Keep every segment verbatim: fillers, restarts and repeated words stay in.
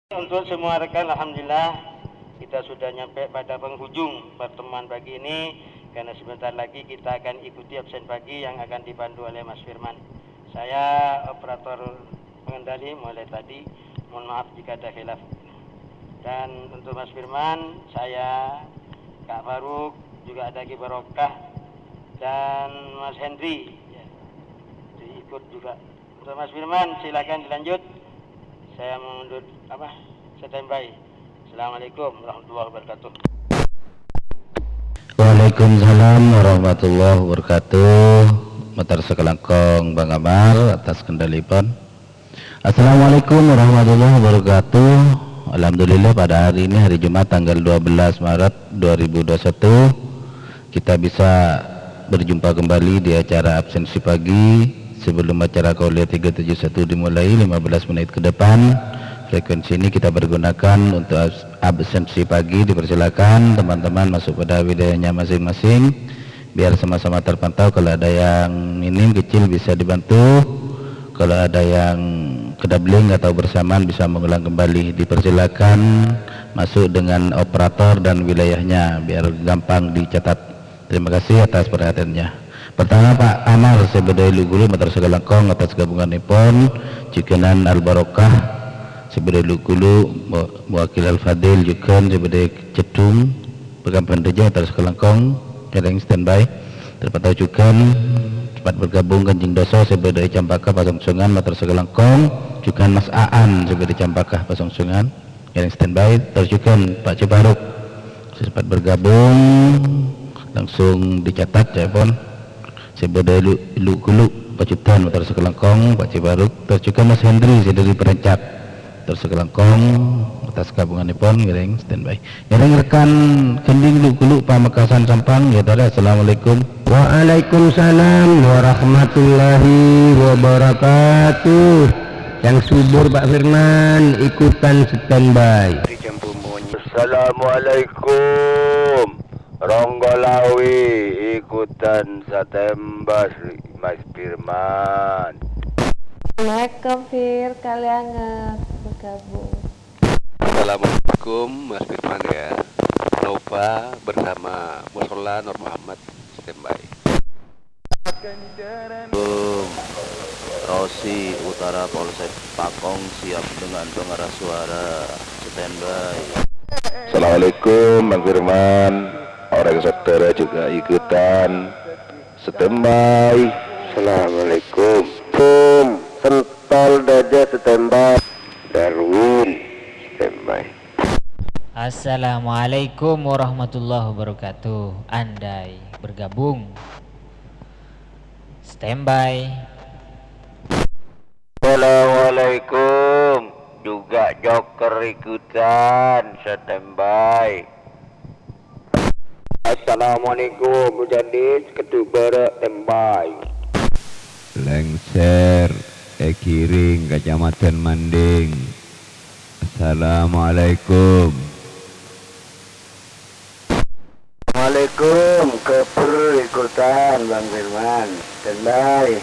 Untuk semua rekan, alhamdulillah, kita sudah nyampe pada penghujung pertemuan pagi ini, karena sebentar lagi kita akan ikuti absen pagi yang akan dipandu oleh Mas Firman. Saya operator pengendali mulai tadi, mohon maaf jika ada khilaf. Dan untuk Mas Firman, saya, Kak Faruk, juga ada Ki Barokah, dan Mas Henry, ya, ikut juga. Untuk Mas Firman, silakan dilanjut. Saya mundur, apa, standby. Assalamualaikum warahmatullahi wabarakatuh. Waalaikumsalam warahmatullahi wabarakatuh. Mator sakalangkong Bang Amar atas kendalipun. Assalamualaikum warahmatullahi wabarakatuh. Alhamdulillah, pada hari ini, hari Jumat, tanggal dua belas Maret dua ribu dua puluh satu, kita bisa berjumpa kembali di acara absensi pagi. Sebelum acara Kuliah tiga tujuh satu dimulai, lima belas menit ke depan, frekuensi ini kita pergunakan untuk abs-, absensi pagi. Dipersilakan teman-teman masuk pada wilayahnya masing-masing, biar sama-sama terpantau. Kalau ada yang minim kecil bisa dibantu, kalau ada yang kedabling atau bersamaan bisa mengulang kembali. Dipersilakan masuk dengan operator dan wilayahnya, biar gampang dicatat. Terima kasih atas perhatiannya. Pertama, Pak Amar, sè bâḍâ è Lu' Ghulu', mator sakalangkong atas ghâbunganèpon, jhughân Al Barokah, sè bâḍâ è Lu' Ghulu', Mu-, Muwakil Al Fadil jhughân, sè bâḍâ è Jeddhung, Pekambanraja, mator sakalangkong, ngèrèng standby. Terpantau jhughân, sempat bergabung Kanjeng Doso, sè bâḍâ è Campaka Pasongsongan, mator sakalangkong, jhughân Mas Aan, sè bâḍâ è Campaka Pasongsongan. Ngèrèng standby, terros jhughân Pak Cibaruk. Sè sempat bergabung, langsung dicatat, ca'èpon. Sè bâḍâ è Lu'-, Lu' Ghulu', Pak Judan, mator sakalangkong, Pak Cibaruk, terros jhughân Mas Hendri, sè ḍâri Perencak. Mator sakalangkong, atas ghâbunganèpon, ngèrèng standby. Ngèrèng rekan Gending Lu' Ghulu', Pamekasan Sampang, ya, tolè. Assalamualaikum. Waalaikumsalam warahmatullahi wabarakatuh. Yang subur, Pak Firman, ikutan standby. Assalamualaikum. Ronggolawi ikutan standby, Mas Firman. Assalamualaikum, Fir. Kalèanget bergabung. Assalamualaikum, Mas Firman, ya. Nova bersama Musola Nur Muhammad, standby. Assalamualaikum. Rosi Utara Polsek Pakong siap dengan pengeras suara, standby. Assalamualaikum, Bang Firman. Orèng Sèdhârâ juga ikutan, standby. Assalamualaikum. Kum, Sentol Dâjâ, standby. Darwin, standby. Assalamualaikum warahmatullahi wabarakatuh. Andai bergabung. Standby. Assalamualaikum. Juga Joker ikutan, standby. Assalamualaikum, Mujadid, Kedubara, standby. Lengser, Egiring, Kecamatan Manding. Assalamualaikum. Waalaikum, Keper ikutan, Bang Firman. Standby.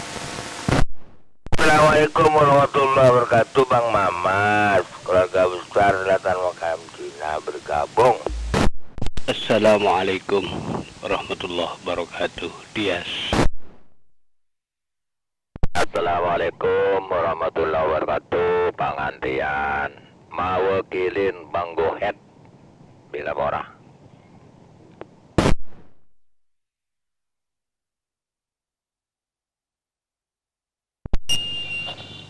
Assalamualaikum warahmatullahi wabarakatuh, Bang Mamat. Keluarga besar Selatan Makam Cina bergabung. Assalamualaikum warahmatullahi wabarakatuh. Dias. Assalamualaikum warahmatullahi wabarakatuh. Pangantèyan mawakilin Bang Gohet. Bilâ pora.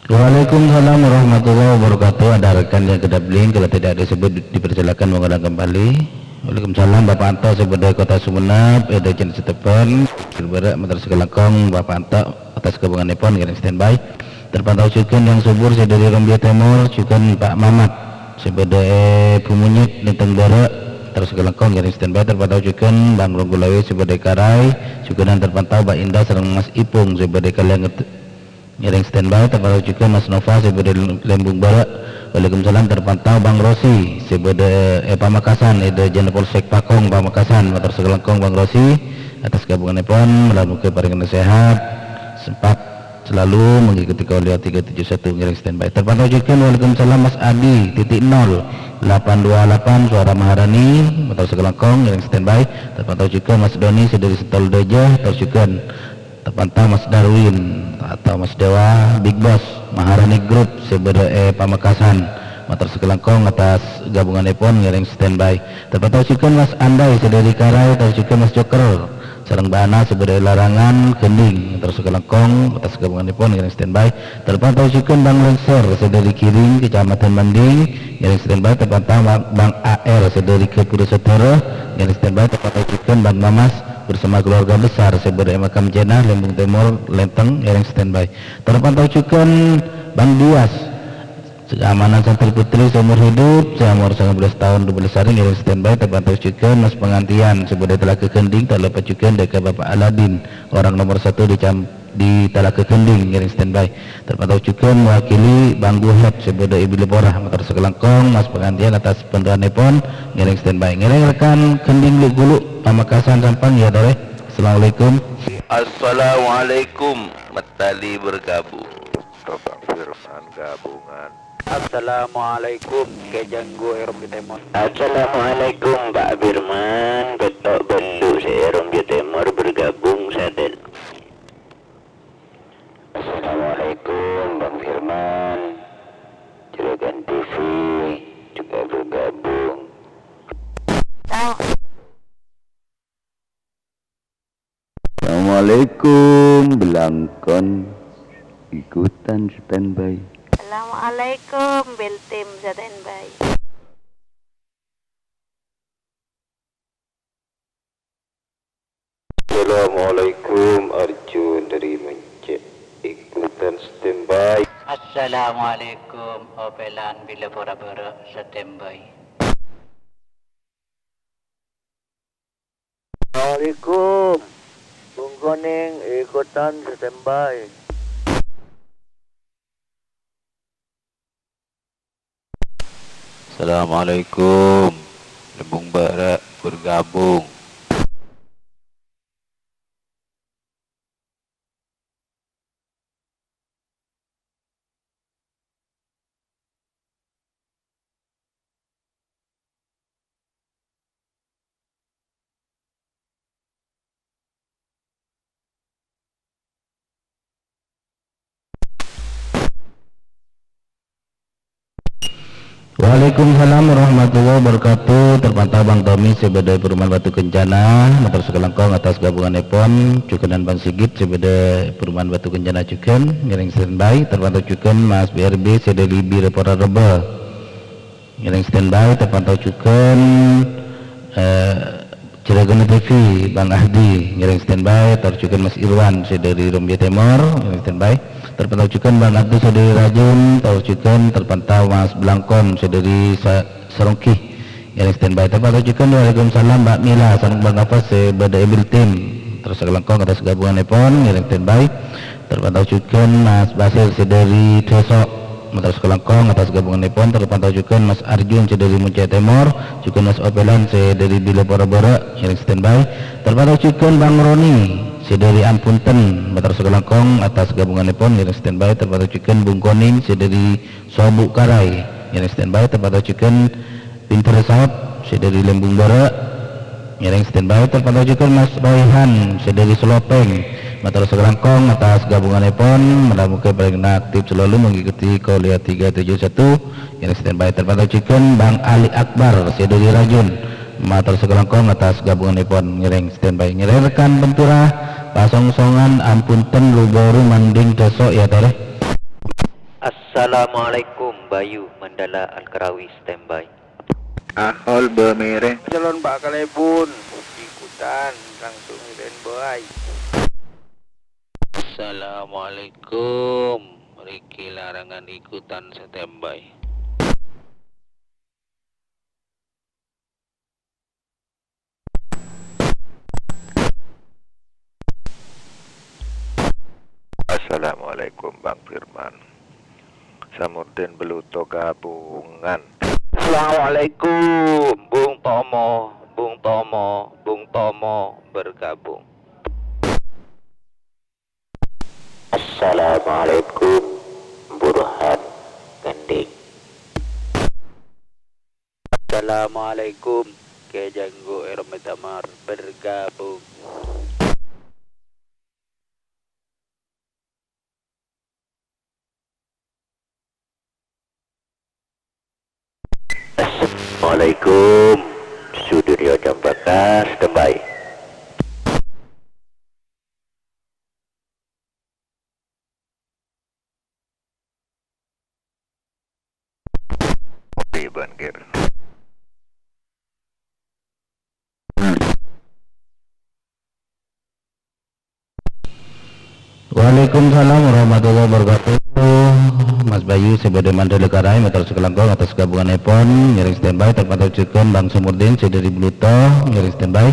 Waalaikumsalam warahmatullahi wabarakatuh. Ada rekan yang kedabling, kalau tidak disebut, dipersilakan mengulang kembali. Waalaikumsalam, Bapak Anto, sè bâḍâ è Kota Sumenep, è Dâjâ Sètèbân, Bârâ', mator sakalangkong, Bapak Anto, atas ghâbunganèpon, ngèrèng standby. Terpantau jhughân Yang Subur, sè ḍâri Rumbia Tèmor, jhughân Pak Mamat, sè bâḍâ è Bumunyit, Linteng Bârâ', mator sakalangkong, ngèrèng standby. Terpantau jhughân Bang Ronggolawi, sè bâḍâ è Karai, jhughân terpantau Mbak Indah sareng Mas Ipung, sè bâḍâ è Kalèanget, ngèrèng standby. Terpantau jhughân Mas Nova, sè bâḍâ è Lembung Bârâ'. Waalaikumsalam, terpantau Bang Rosi, sè bâḍâ è Pamekasan, è Dâjâna Polsek Pakong, Pamekasan. Mator sakalangkong, Bang Rosi, atas ghâbunganèpon, moghâ-moghâ parèngana sehat, sempat selalu mengikuti Kauliah tiga tujuh satu, ngiring standby. Terpantau juga, waalaikumsalam, Mas Adi, titik nol delapan dua delapan, Suara Maharani, mator sakalangkong, ngiring standby. Terpantau juga Mas Doni, sè dhâri Sentul Dâjâ, mator juga. Terpantau Mas Darwin atau Mas Dewa, Big Boss, Maharani Group, sè bâdâ è Pamekasan, mator sakalangkong atas gabunganèpon, ngiring standby. Terpantau juga Mas Andai, sè dhâri Karai, mator juga Mas Joker, sareng Bana, sè bâdâ è Larangan, Gending, mator sakalangkong atas gabunganèpon, ngiring standby. Terpantau juga Bang Lengser, sè dhâri Giring, Kecamatan Mending, ngiring standby. Terpantau Bang A R, sè dhâri Gapura Saudara, ngiring standby. Terpantau juga Bang Mamas bersama keluarga besar, sè bâdâ è Makam Jenah, Lembung Tèmor, Lenteng, ngiring standby. Terpantau juga Bang Dias, keamanan santri putri seumur hidup, seumur sembilan belas tahun dua belas hari, ngiring standby. Terpantau juga Mas Pengantian, sè bâdâ Telaga Gending, tak lupa juga Deka Bapak Aladin, orang nomor satu di Cam-, di Telaga Gending, ngiring standby. Terpantau juga mewakili Bang Guhet, sè bâdâ è Bilipora, mator sakalangkong, Mas Pengantian atas bantuanèpon, ngiring standby. Ngiring rekan Gending Lu Gulu, Pamekasan, Sampang, ya, Tore. Assalamualaikum. Assalamualaikum, Metali bergabung. Bapak Firman gabungan. Assalamualaikum, Kè Janggo è Rombè Tèmor. Assalamualaikum, Pak Firman, Pètto' Bellu sè è Rombè Tèmor bergabung, sadhâjâ. Assalamualaikum, Bang Firman. Juragan T V juga bergabung. Assalamualaikum, Blangkon ikutan standby. Assalamualaikum, Biltim standby. Assalamualaikum, Arjun dari Mencek ikutan standby. Assalamualaikum, Opelan Bilipora Bârâ standby. Assalamualaikum. Bung Konèng ikutan standby. Assalamualaikum. Lembung Bârâ bergabung. Waalaikumsalam warahmatullahi wabarakatuh. Terpantau Bang Tommy sè bâdâ è Perumahan Batu Kencana, mator sakalangkong atas gabunganèpon, jhughân Bang Sigit sè bâdâ è Perumahan Batu Kencana jhughân, ngiring standby. Terpantau jhughân Mas B R B sè dhâri Bilipora Rebbhâ, ngiring standby. Terpantau jhughân, eh, Juragan T V, Bang Ahdi, ngiring standby, tor jhughân Mas Irwan, sè dhâri Rombè Tèmor, ngiring standby. Terpantau jhughân Bang Abdul, sè dhâri Rajun, tor jhughân terpantau Mas Blangkon, sè dhâri Sa-, Saronggi, ngiring standby. Terpantau jhughân, waalaikumsalam, Mbak Mila, sareng Bang Nafas, sè bâdâ è Biltim. Terros sakalangkong atas gabunganèpon, ngiring standby. Terpantau jhughân Mas Basir sè dhâri Dhoso. Mator sakalangkong atas gabunganèpon. Terpantau jhughân Mas Arjun sè dhâri Muncè Tèmor, jhughân Mas Opelan sè dhâri Bilipora Bârâ, ngiring standby. Terpantau jhughân Bang Roni sè dhâri Ampunten. Mator sakalangkong atas gabunganèpon, ngiring standby. Terpantau jhughân Bung Koning sè dhâri Sobu' Karai, ngiring standby. Terpantau jhughân Pinter Saut sè dhâri Lembung Bârâ, ngiring standby. Terpantau jhughân Mas Raihan sè dhâri Selopeng. Mator sakalangkong atas gabunganèpon, moga-moga parèngna aktif selalu mengikuti Kauliah tiga tujuh satu, ngiring standby. Terpantau jhughân Bang Ali Akbar sè dhâri Rajun. Mator sakalangkong atas gabunganèpon, ngiring standby. Ngiring rekan Pantura, Pasongsongan, Ampunten, Luburu, Mending, Dhoso, ya, Tore. Assalamualaikum, Bayu Mandala Al-Karawi standby. Ahol Bamere. Calon Pak Kalebun ikutan langsung standby. Assalamualaikum, Riki Larangan ikutan standby. Assalamualaikum, Bang Firman. Samurdin Beluto gabungan. Assalamualaikum, Bung Tomo, Bung Tomo, Bung Tomo bergabung. Assalamualaikum, Burhan Gending. Assalamualaikum, Kè Janggu Ermi Tamar bergabung. Assalamualaikum. Sudiryo Cempaka, standby. Oke, bangkir. Waalaikumsalam warahmatullahi wabarakatuh. Mas Bayu, sè bâdâ Mandalikarai, mator sakalangkong atas gabunganèpon, ngèrèng standby, terpantau jhughân Bang Sumurdin, sè dâri Bluto, ngèrèng standby,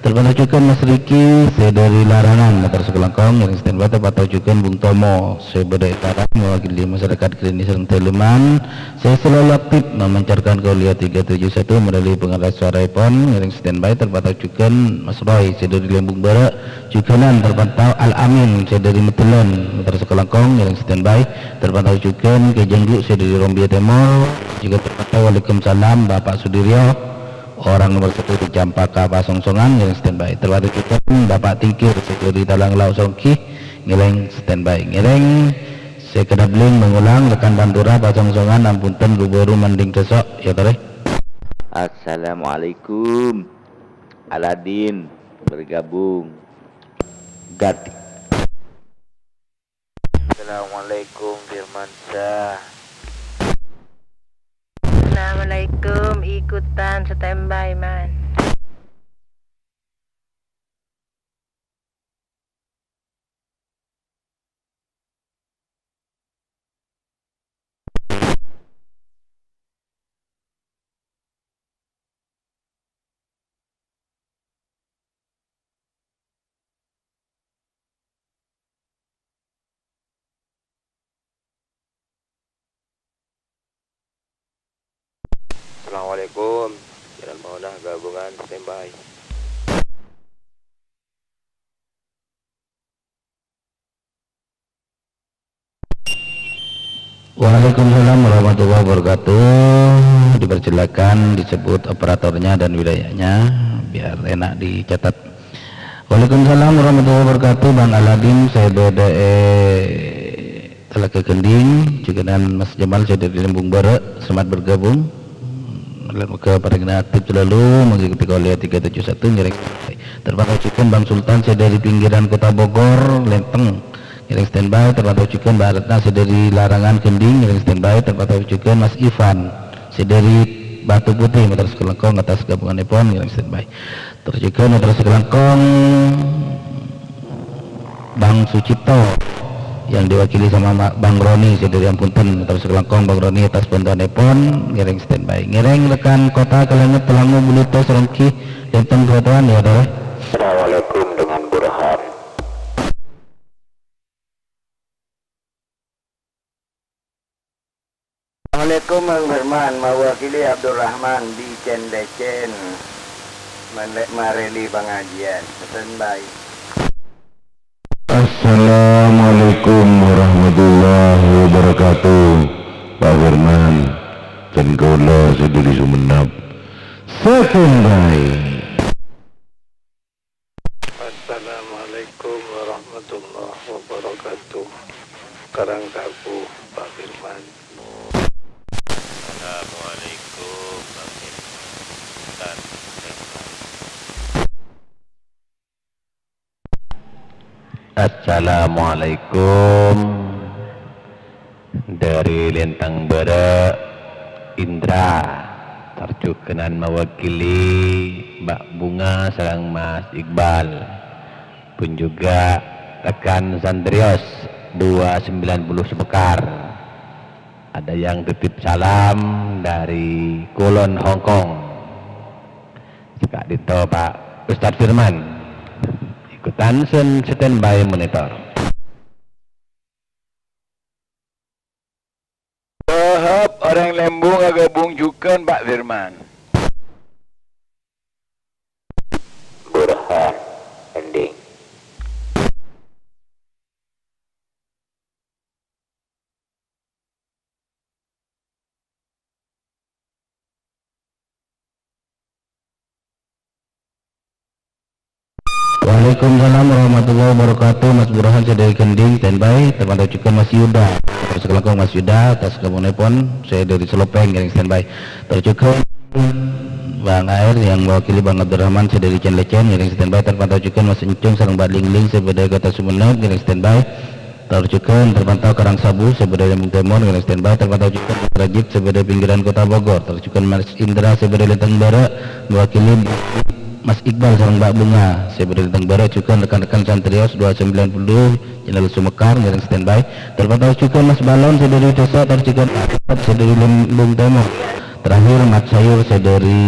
terpantau jhughân Mas Riki, sè dâri Larangan, mator sakalangkong, ngèrèng standby, terpantau jhughân Bung Tomo, sè bâdâ è Tarang, mewakili masyarakat Greni sareng Daleman, sè selalu aktif memancarkan Kauliya tiga tujuh satu melalui pengeras suaraèpon, ngèrèng standby, terpantau jhughân Mas Roy, sè dâri Lembung Bârâ', jhughânan terpantau Al-Amin, sè dâri Medellan, mator sakalangkong, ngèrèng standby, terpantau jhughân Kè Janggu, sè dâri Rombia Tèmor, jhughân terpantau, waalaikumsalam, Bapak Sudiryo, orang nomor satu di Cempaka Pasongsongan, ngèrèng standby, terpantau jhughân Bapak Tingkir, sè dâri Talang Lao' Songgi, ngèrèng standby, ngèrèng Sè kadhâbling mangolang, rekan Pantura, Pasongsongan, ampon ten ru-bâru mandhing sèso', ya, torè. Assalamualaikum. Aladin bergabung. Gati. Assalamualaikum, Firmansyah. Assalamualaikum, ikutan standby, man. Assalamualaikum. Jalan Maunah gabungan standby. Waalaikumsalam warahmatullahi wabarakatuh. Dipersilakan disebut operatornya dan wilayahnya, biar enak dicatat. Waalaikumsalam warahmatullahi wabarakatuh, Bang Aladin, sè bâdâ è Talaga Gending, jhughânan Mas Jamal, sè dâri Lembung Bârâ', selamat bergabung. Moga-moga parèngna aktif selalu mengikuti Kauliya tiga tujuh satu, ngèrèng. Terpantau jhughân Bang Sultan, sè dâri pinggiran Kota Bogor, Lenteng. Ngèrèng standby, terpantau jhughân Mbak Retna sè dâri Larangan Gending, ngèrèng standby, terpantau jhughân Mas Ivan sè dâri Batu Putih, mator sakalangkong atas gabunganèpon, ngèrèng standby. Tor jhughân mator sakalangkong Bang Sucipto yang diwakili sama Ma-, Bang Roni sè dâri Ampunten, mator sakalangkong Bang Roni atas bantuanèpon, ngèrèng standby. Ngèrèng rekan Kota Kalènget, Telangu, Buluto, Seronggi, Lenteng, Batuan, ya, Tor. Assalamualaikum dengan Burhan. Assalamualaikum, Bang Firman. Mawakili Abdurrahman di Cendecen. Mele-, mareli pangajian. Standby. Assalamualaikum warahmatullahi wabarakatuh. Pak Firman, jhân kaulâ sè dâri Sumenep. Standby. Assalamualaikum warahmatullahi wabarakatuh. Karang Sabu, Pak Firman. Assalamualaikum, Bang Firman. Assalamualaikum. Dâri Lenteng Bârâ', Indra, tor jhughânan mawakili Mbak Bunga sareng Mas Iqbal. Pun juga rekan Sandrios dua sembilan puluh Semekar. Ada yang titip salam dari Kulon Hong Kong. Saka'dinto Pak Ustadz Firman. Ikutan sen standby monitor. Wahab, orang Lembung, agabung jhughân, Pak Firman. Burhan, ending. Waalaikumsalam warahmatullahi wabarakatuh. Mas Burhan sè dâri Gending, standby. Terpantau jhughân Mas Yuda. Terros kalangkong Mas Yuda, atas kamponnèpon, sè dâri Selopeng, ngèrèng standby. Terros jhughân Bang Air yang mewakili Bang Abdurrahman sè dâri Cèn-Lècèn, ngèrèng standby. Terpantau jhughân Mas Encung sareng Mbak Lingling sè bâdâ è Kota Sumenep, ngèrèng standby. Terros jhughân terpantau Karangsabu sè bâdâ è Lembung Tèmor, ngèrèng standby. Terpantau jhughân Mas Rajib sè bâdâ è pinggiran Kota Bogor. Terros jhughân Mas Indra sè bâdâ è Lintang Bârâ', mewakili Mas Iqbal sareng Mbak Bunga sè bâdâ è Lintang Bârâ', jhughân rekan-rekan Santrios dua sembilan puluh, Channel Sumekar, ngèrèng standby. Terpantau jhughân Mas Balon sè dâri Desa, terros jhughân Pak Ustad sè dâri Lembung Tèmor. Terakhir, Mat Sayur sè dâri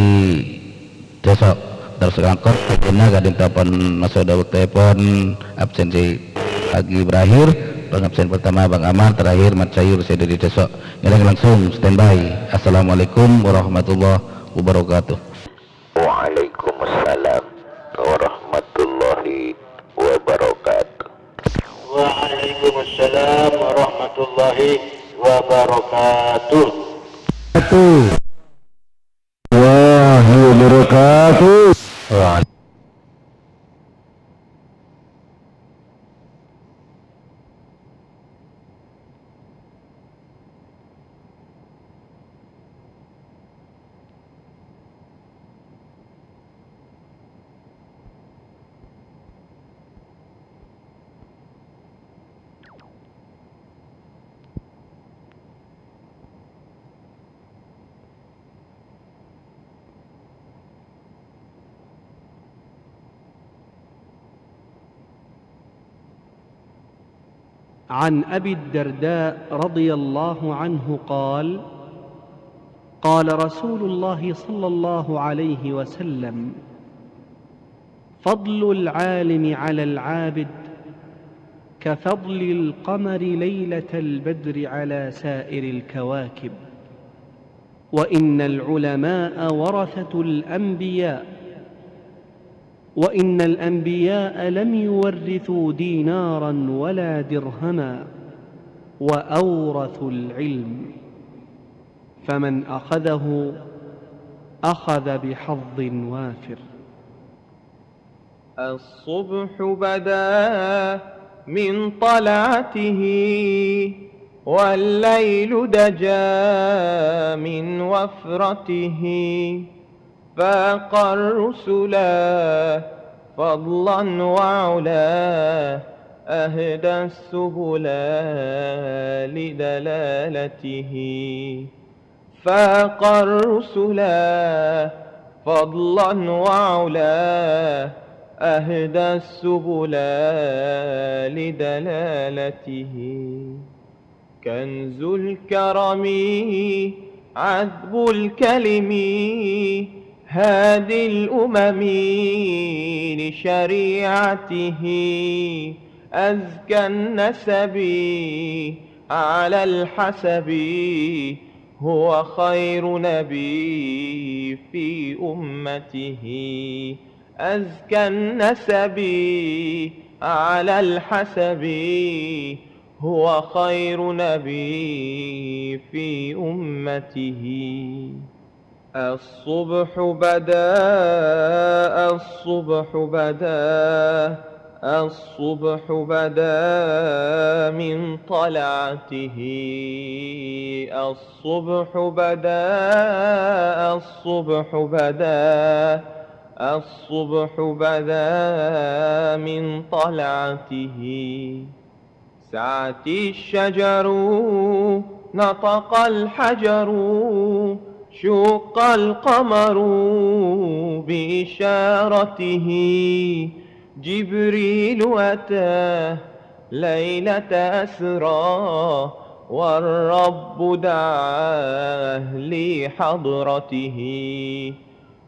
Desa. Terros kalangkong, Pak Jena ka'dinto pon maso' dâ' bâktoèpon absensi pagi berakhir. Pangabsen pertama Bang Amar, terakhir Mat Sayur sè dâri Desa. Ngèrèng langsung standby. Assalamualaikum warahmatullahi wabarakatuh. Waalaikumsalam warahmatullahi wabarakatuh. Waalaikumsalam warahmatullahi wabarakatuh. Satu. Wahi wabarakatuh. عن أبي الدرداء رضي الله عنه قال: قال رسول الله صلى الله عليه وسلم: فضل العالم على العابد كفضل القمر ليلة البدر على سائر الكواكب، وإن العلماء ورثة الأنبياء، وإن الأنبياء لم يورثوا دينارا ولا درهما، وأورثوا العلم، فمن أخذه أخذ بحظ وافر. الصبح بدا من طلعته، والليل دجا من وفرته، فاق الرسلا فضلا وعلا، أهدى السبلا لدلالته. فاق الرسلا فضلا وعلا، أهدى السبلا لدلالته. كنز الكرم عذب الكلم، هادي الأمم لشريعته. أزكى النسب على الحسب، هو خير نبي في أمته. أزكى النسب على الحسب، هو خير نبي في أمته. الصبح بدا، الصبح بدا، الصبح بدا من طلعته. الصبح بدا، الصبح بدا، الصبح بدا من طلعته. سعت الشجر، نطق الحجر، شق القمر بإشارته. جبريل أتى ليلة أسرى، والرب دعاه لحضرته.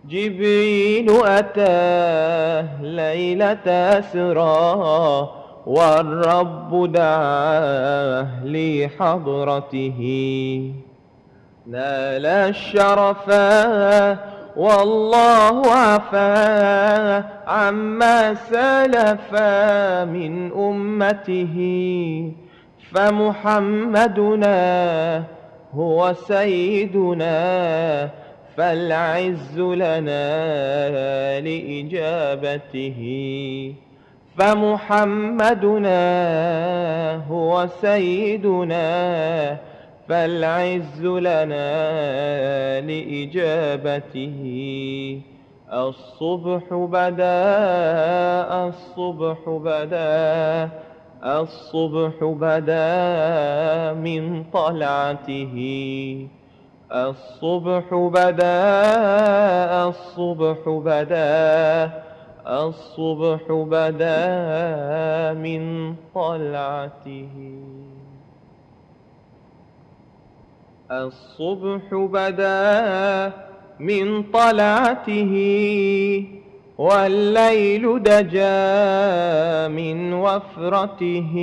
جبريل أتى ليلة أسرى، والرب دعاه لحضرته. نال الشرف والله عفا عما سلف من أمته. فمحمدنا هو سيدنا، فالعز لنا لإجابته. فمحمدنا هو سيدنا، فالعز لنا لإجابته. الصبح بدا، الصبح بدا، الصبح بدا من طلعته. الصبح بدا، الصبح بدا، الصبح بدا من طلعته. الصبح بدا من طلعته، والليل دجا من وفرته.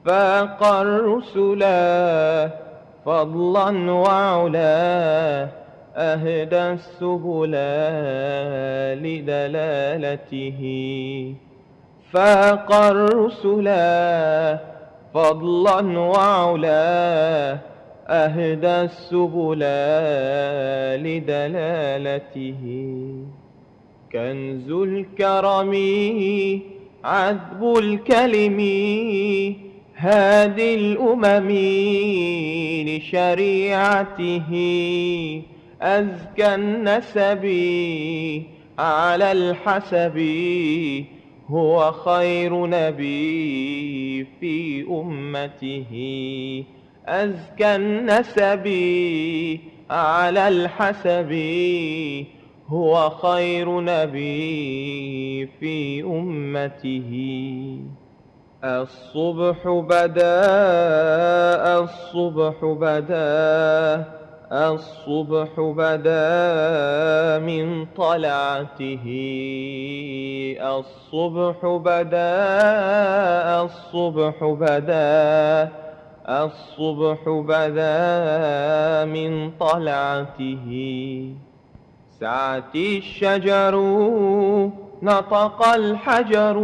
فاق الرسلا فضلا وعلا، أهدى السبلا لدلالته. فاق الرسلا فضلا وعلا، أهدى السبلا لدلالته. كنز الكرم عذب الكلم، هادي الأمم لشريعته. أزكى النسب على الحسب، هو خير نبي في أمته. أزكى النسب على الحسب، هو خير نبي في أمته. الصبح بدا، الصبح بدا، الصبح بدا من طلعته. الصبح بدا، الصبح بدا، الصبح بدا من طلعته. سعت الشجر، نطق الحجر،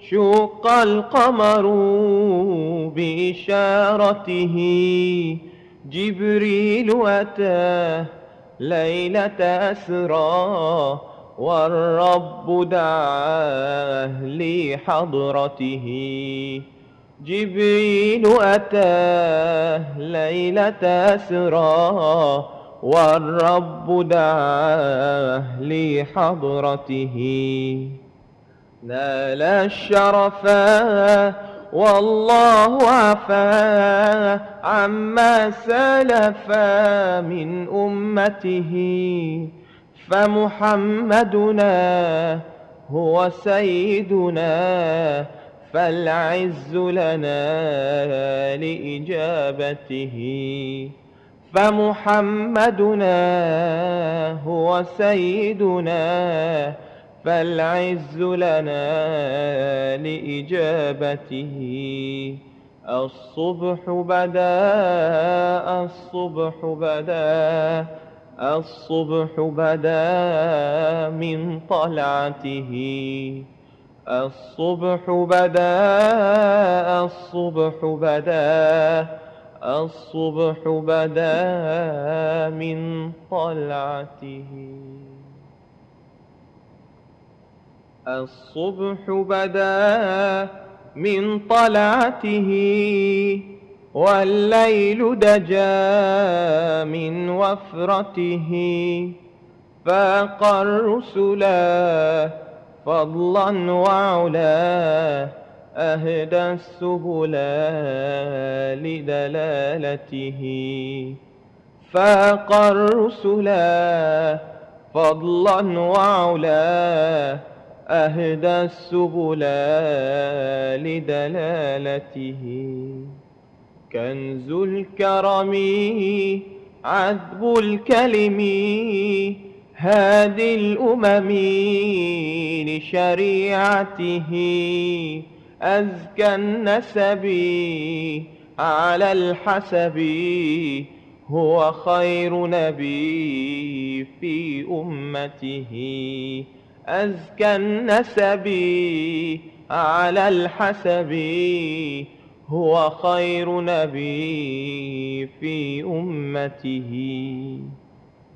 شق القمر بإشارته. جبريل أتى ليلة أسرى، والرب دعاه لحضرته. جبريل أتى ليلة أسرى، والرب دعاه لحضرته. نال الشرفا والله عفا عما سلفا من أمته. فمحمدنا هو سيدنا، فالعز لنا لإجابته. فمحمدنا هو سيدنا، فالعز لنا لإجابته. الصبح بدا، الصبح بدا، الصبح بدا من طلعته. الصبح بدا، الصبح بدا، الصبح بدا من طلعته. الصبح بدا من طلعته، والليل دجا من وفرته. فاق الرسلا فضلا وعلا، أهدى السبلا لدلالته. فاق الرسلا فضلا وعلا، أهدى السبلا لدلالته. كنز الكرم عذب الكلم، هادي الأمم لشريعته. أزكى النسب على الحسب، هو خير نبي في أمته. أزكى النسب على الحسب، هو خير نبي في أمته.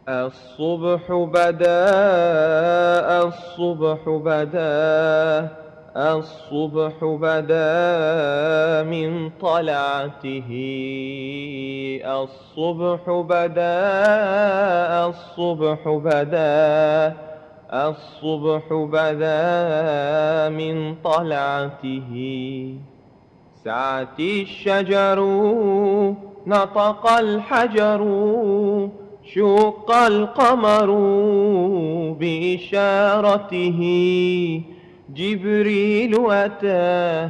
الصبح بدا، الصبح بدا، الصبح بدا من طلعته. الصبح بدا، الصبح بدا، الصبح بدا من طلعته. سعت الشجر، نطق الحجر، شق القمر بإشارته. جبريل أتى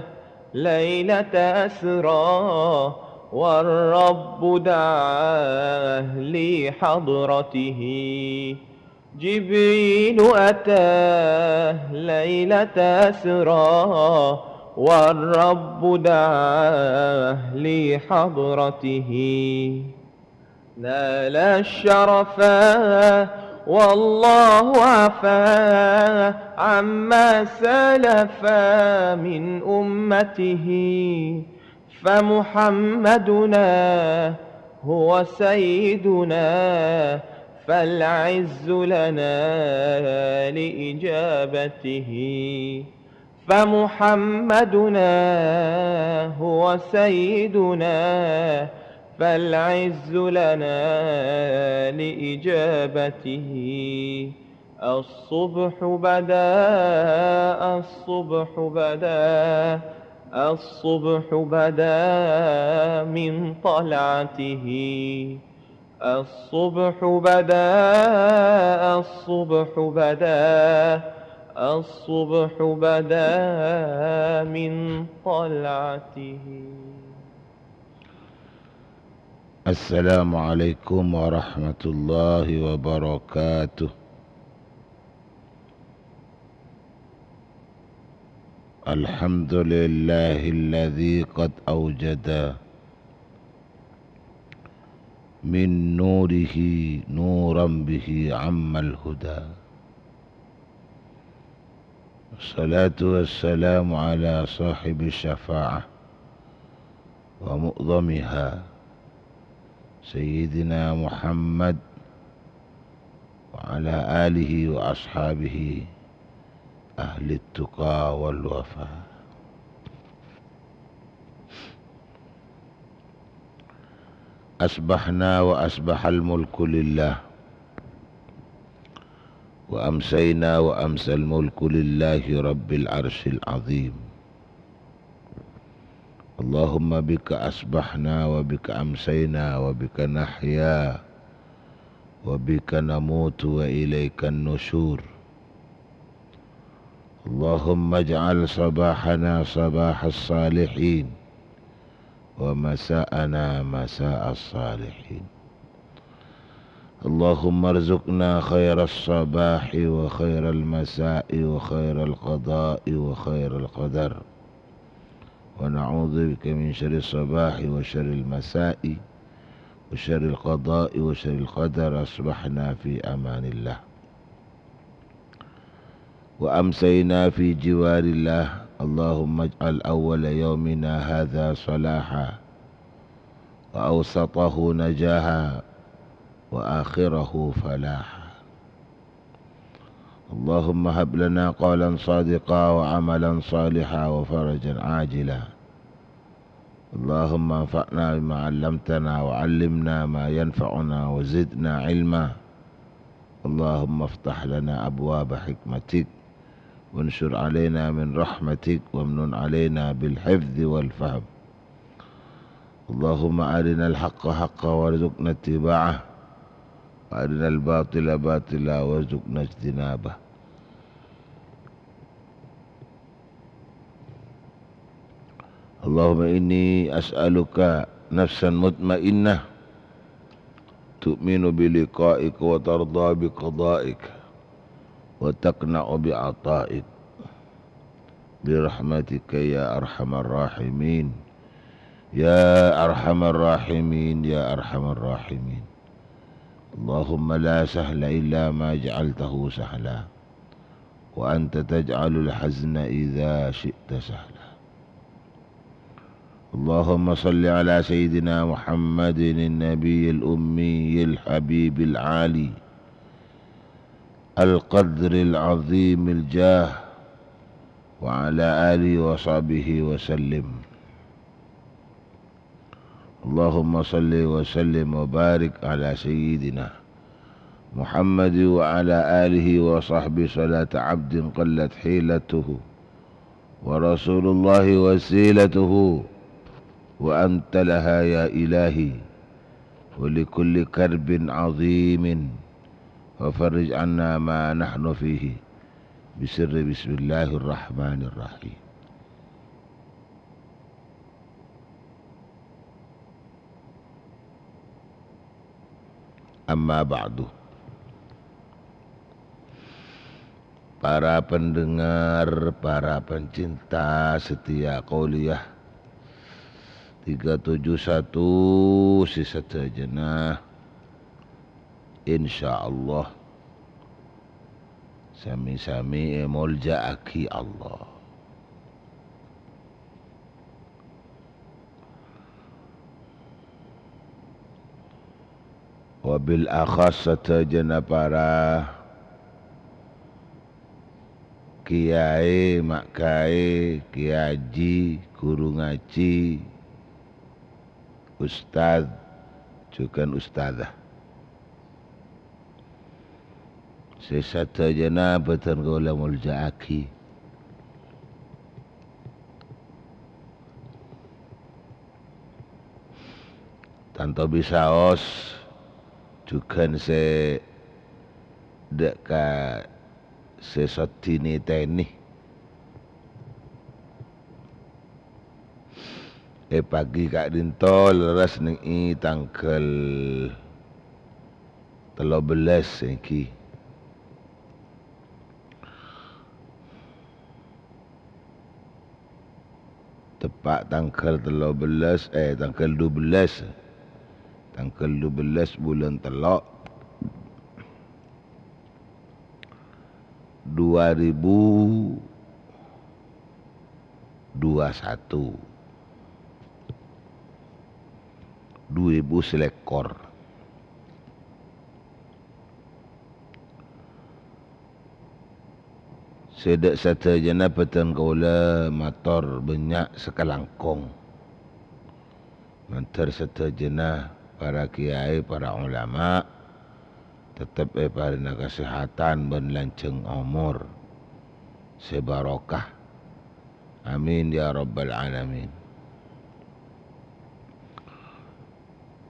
ليلة أسرى، والرب دعاه لحضرته. جبريل أتى ليلة أسرى، والرب دعاه لحضرته. نال الشرفا والله عفا عما سلف من أمته. فمحمدنا هو سيدنا، فالعز لنا لإجابته. فمحمدنا هو سيدنا، فالعز لنا لإجابته. الصبح بدا، الصبح بدا، الصبح بدا من طلعته. الصبح بدا، الصبح بدا، الصبح بدا من طلعته. السلام عليكم ورحمة الله وبركاته. الحمد لله الذي قد أوجد من نوره نورا به عم الهدى. الصلاة والسلام على صاحب الشفاعة ومعظمها سيدنا محمد وعلى آله وأصحابه أهل التقى والوفاء. أصبحنا وأصبح الملك لله، وأمسينا وأمسى الملك لله رب العرش العظيم. اللهم بك أصبحنا وبك أمسينا وبك نحيا وبك نموت وإليك النشور. اللهم اجعل صباحنا صباح الصالحين، ومساءنا مساء الصالحين. اللهم ارزقنا خير الصباح وخير المساء وخير القضاء وخير القدر، ونعوذ بك من شر الصباح وشر المساء وشر القضاء وشر القدر. أصبحنا في أمان الله وأمسينا في جوار الله. اللهم اجعل أول يومنا هذا صلاحا، وأوسطه نجاحا، وآخره فلاحا. اللهم هب لنا قولا صادقا وعملا صالحا وفرجا عاجلا. اللهم انفعنا بما علمتنا وعلمنا ما ينفعنا وزدنا علما. اللهم افتح لنا أبواب حكمتك وانشر علينا من رحمتك وامنن علينا بالحفظ والفهم. اللهم أرنا الحق حقا وارزقنا اتباعه، وأرنا الباطل باطلا وارزقنا اجتنابه. اللهم إني أسألك نفسا مطمئنة تؤمن بلقائك وترضى بقضائك وتقنع بعطائك برحمتك يا أرحم الراحمين، يا أرحم الراحمين، يا أرحم الراحمين. اللهم لا سهل إلا ما جعلته سهلا، وأنت تجعل الحزن إذا شئت سهلا. اللهم صل على سيدنا محمد النبي الأمي الحبيب العالي القدر العظيم الجاه وعلى آله وصحبه وسلم. اللهم صل وسلم وبارك على سيدنا محمد وعلى آله وصحبه صلاة عبد قلت حيلته ورسول الله وسيلته وأنت لها يا إلهي ولكل كرب عظيم وفرج عنا ما نحن فيه بسر بسم الله الرحمن الرحيم. Amma ba'du. Para pendengar, para pencinta setia Qauliyah tiga tujuh satu sè sadhâjâna, insyaallah sami-sami èmolja'aghi Allah. Wabil akhas sadhâjâna para kiyaè, ma' kaè, kiyaji, ghuru ngajhi, ustad, jhughân ustadzah. Sè sadhâjâna bâdhân kaulâ molja'aghi. Tanto bisaos jhughân sè dâ' ka sè soddhi nètènè. È pagi ka'dinto lerres nèng è tangghâl tello bellâs èngghi. Teppa' tangghâl tello bellâs, eh, tangghâl dubellâs. Tangghâl dubellâs bulân tello'. Dua ribu dua satu. Dhu èbu salèkor. Sè dâ' sadhâjâna bâdhân kaulâ mator bânnya' sakalangkong. Mandhâr sadhâjâna para kiyaè, para ulama, tettep èparèna kasèhatan bân lanjhâng omor sè barokah. Amin, ya rabbal alamin.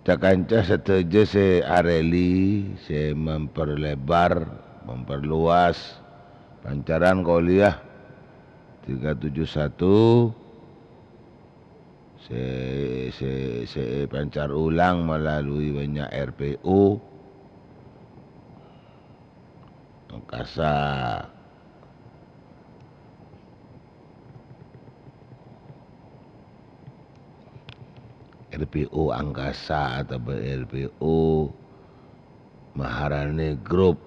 Ca-kanca sadhâjâ sè arèli, sè memperlebar, memperluas pancaran Qauliyah tiga tujuh satu, sè, sè, sè èpancar ulang melalui bânnya' R P U, Angkasa. R P U Angkasa atabâ R P U Maharani Group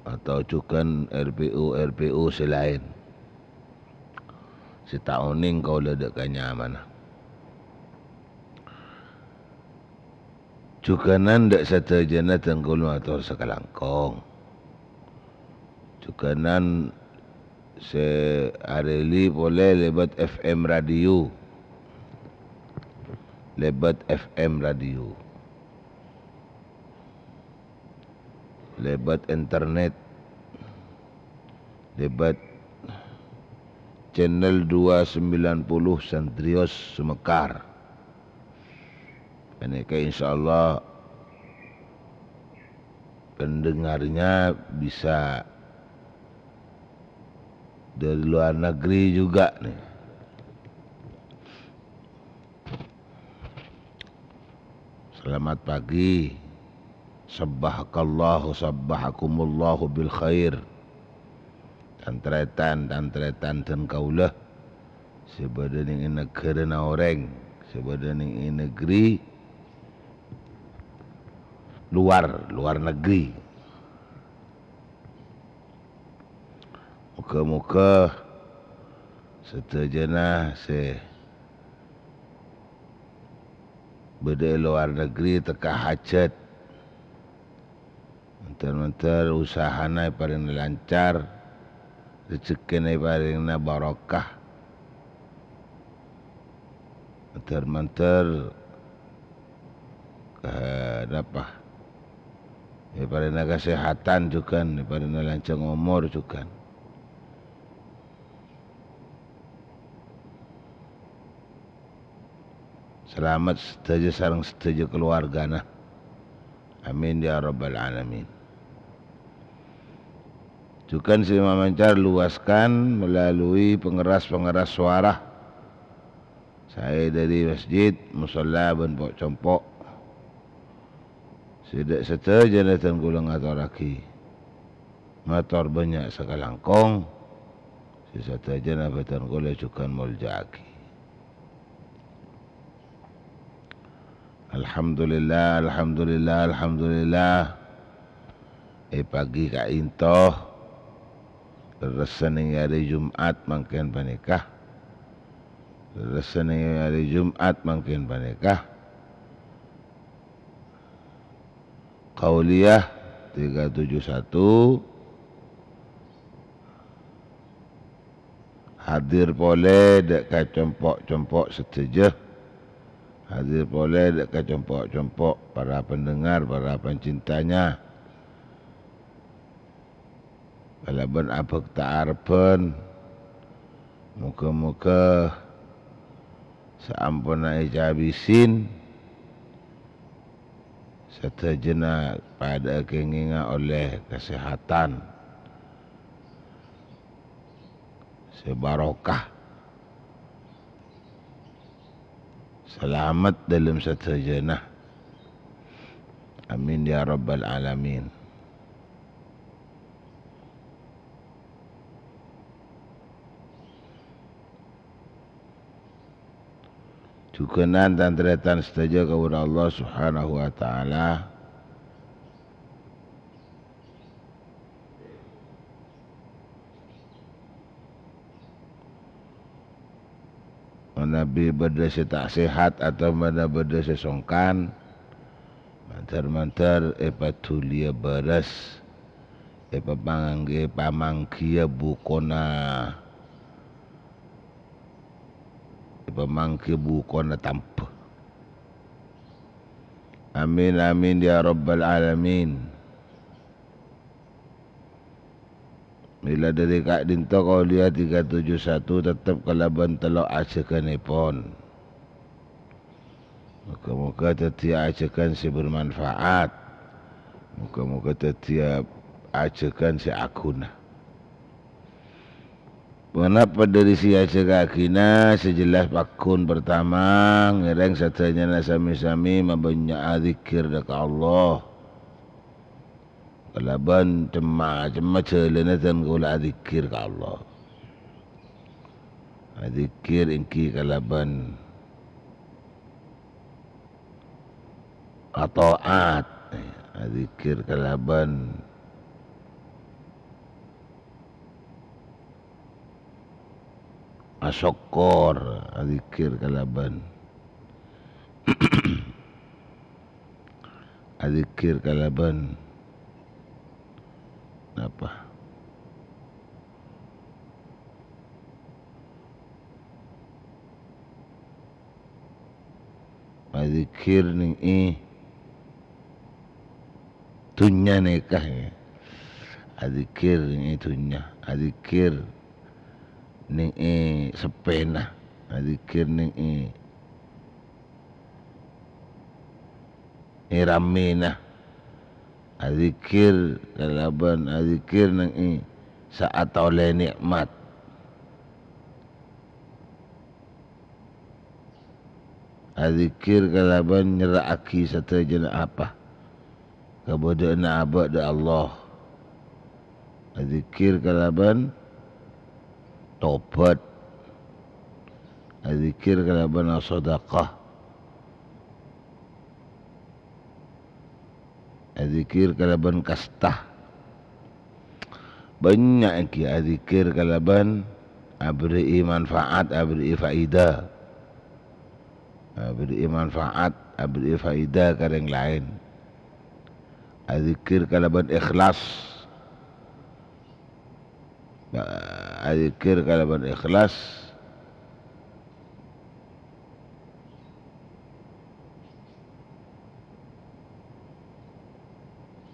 atau jhughân R P U-R P U sè laèn. Sè ta' onèng kaulâ dâ' ka nyamana. Jhughânan dâ' sadhâjâna dhân kaulâ mator sakalangkong. Jhughânan sè arèli polè lèbât F M radio. Lèbât F M radio. Lèbât internet. Lèbât channel dua sembilan puluh Santrios Sumekar. Panèka insyaallah pendengarnya bisa dari luar negeri juga nih. Selamat pagi. Sabbahakallahu, sabbahakumullahu bil khair. Tan-tarètan, tan-tarètan dhân kaulâ sè bâdâ nèng è naghârâna orèng, sè bâdâ nèng è negeri luar, luar negeri. Moghâ-moghâ sadhâjâna sè Bâdâ è lowar negri tekka hajat. Mandhâr-mandhâr usahana èparèngana lancar, rejekkèna èparèngana barokah. Mandhâr-mandhâr, eh, napa? Èparèngana kasèhatan jhughân, èparèngana lanjhâng omor jhughân. Salamet sadhâjâ sareng sadhâjâ kalowargana. Amin ya rabbal alamin. Jhughân sè mamancar luaskan melalui pengeras-pengeras suara. Saè dhâri masjid, musholla bân po'-compo'. Sè dâ' sadhâjâna dân kaulâ ngatorraghi mator bânnya' sakalangkong. Sè sadhâjâna bhâdhân kaulâ jhughân molja'aghi. Alhamdulillah, alhamdulillah, alhamdulillah. È pagi ka'dinto, lerressan è arè Jum'at mangkèn panèka. Lerressan è arè Jum'at mangkèn panèka. Qauliyah tiga tujuh satu. Hadir polè dâ' ka compo'-compo' sadhâjâ. Hadir polè dâ' ka compo'-compo', para pendengar, para pencintanya. Kalabân abhâkta arebbhân. Moghâ-moghâ saamponna ècabisè, sadhâjâna padâ'â kèngèngnga ollè kasèhatan sè barokah. Salamet dâlem sadhâjâna. Amin ya rabbal alamin. Jhughân tan-tarètan sadhâjâ kaulâ Allah Subhanahu wa Ta'ala. Manabi bâdâ sè ta' sehat otabâ manabi bâdâ sè songkan, mandhâr-mandhâr èpadhuliyâ bârâs, èpamanggi-, èpamangghiyâ bukona, èpamangghiyâ bukona tambhâ. Amin, amin, ya rabbal alamin. Mèla dâri ka'dinto qauliyah tiga tujuh satu tettep kalabân tello' ajhâghânèpon. Moghâ-moghâ dhâddhiyâ ajhâghân sè bermanfaat. Moghâ-moghâ dhâddhiyâ ajhâghân sè aghuna. Ponapa dâri sè èajhâgâghina? Sè jelas pagghun partama, ngèrèng sadhâjâna sami-sami mabânnya' adzikkèr dâ' ka Allah. Kalabân cem-macemma jhâlânna dân kaulâ adzikkèr ka Allah. Adzikkèr èngghi kalabân ata'at, adzikkèr kalabân asokkor, adzikkèr kalabân adzikkèr kalabân napa? Adzikkèr nèng è dhunnya nèka, ya. Adzikkèr nèng è dhunnya, adzikkèr nèng è seppèna, adzikkèr nèng è, è rammèna. Adzikkèr kalabân adzikkèr nèng è sa'at ollè nè'mat. Adzikkèr kalabân nyerra'aghi sadhâjâna apa kabâdâ'ânna abâ' dâ' Allah. Adzikkèr kalabân tobhât. Adzikkèr kalabân asadhâkah. Adzikkèr kalabân kasta. Bânnya' èngghi adzikkèr kalabân aberri'i manfaat, aberri'i faida. Aberri'i manfaat, aberri'i faida ka rèng laèn. Adzikir kalabân ikhlas. Ba-, adzikir kalabân ikhlas.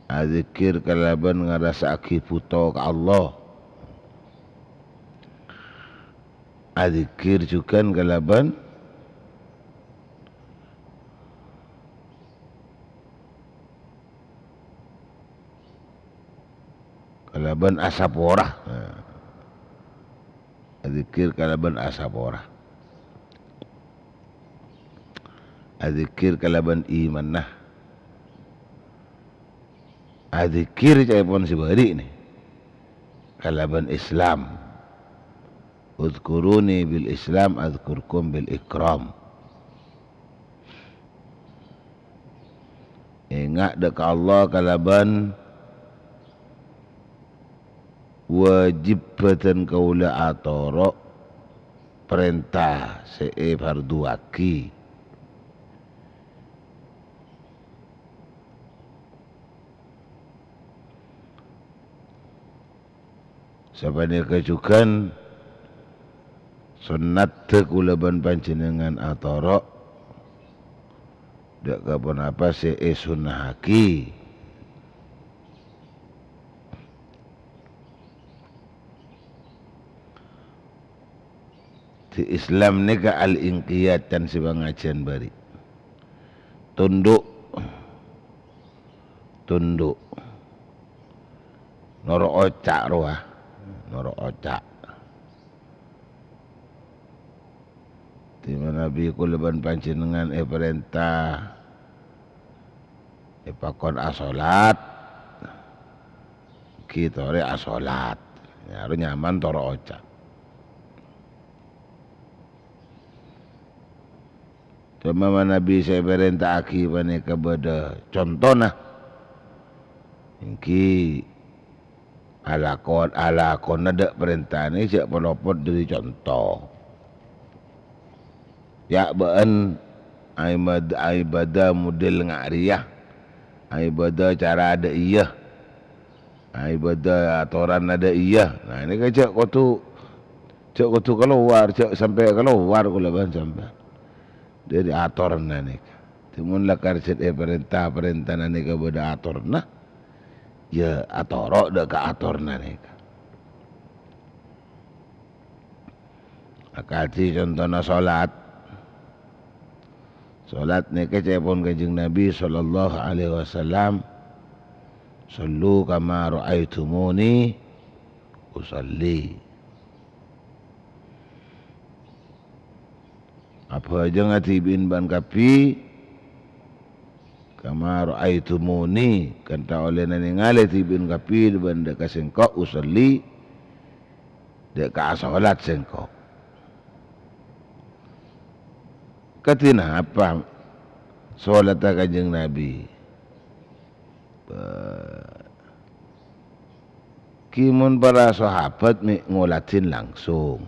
Adzikir kalabân ngarasa'aghi bhuto ka Allah. Adzikir jhughân kalabân kalabân asapora. Nah. Adzikir kalabân asapora. Adzikir kalabân imanna. Adzikir ca'èpon sè bâri' nè. Kalabân Islam. "Udzkuruni bil Islam, adzkurkum bil ikram." Enga' dâ' ka Allah kalabân wajib bhâdhân kaulâ atoro' parènta sè èfardhuwaghi. Sapanèka jhughân sonnadda kaulâ bân panjhennengngan atoro' dâ' ka ponapa sè èsunnahaghi. Di Islam nèka al-inqiyad, can sè pangajiyân bâri'. Tunduk. Tunduk. Noro' oca' rowa. Noro' oca'. Di mana bi' kaulâ bân panjhennengngan èparènta èpakon asholat, ghi torè asholat. Ya, ro nyaman toro' oca'. Coma manabi sè èparènta'aghi panèka bâdâ contona, èngghi alakon-, alakonna dâ' parèntana jhâ' palopot dâri conto. Ya', bâ'ân aibad-, aibâdâ model nga' rèya, aibâdâ cara dâ' iyâ. Nah, ibâdâ atoranna dâ' iyâ. Nah, ini kan jhâ' kodhu, jhâ' kodhu kalowar, jhâ' sampè' kalowar kaulâ bân sampèyan dâri atoranna nèka. Dhâddhi mon lakar jhât èparènta, parèntana nèka bâdâ atoranna, ya atoro' dâ' ka atoranna nèka. Akadhi contona sholat. Sholat nèka ca'èpon Kanjeng Nabi sallallahu alaihi wasallam, "Shollu kama ra'aitumuni usalli." Abhâjângnga dhibi'in bân kabbhi, "Kama ra'aitumuni," kantha ollèna nèngalè dhibi'in kabbhi bân dâ' ka sèngko', "usalli," dâ' ka asholat sèngko'. Kadhi napa sholatta Kanjeng Nabi? Ba-, ghi mon para sahabat mè' ngoladhin langsung.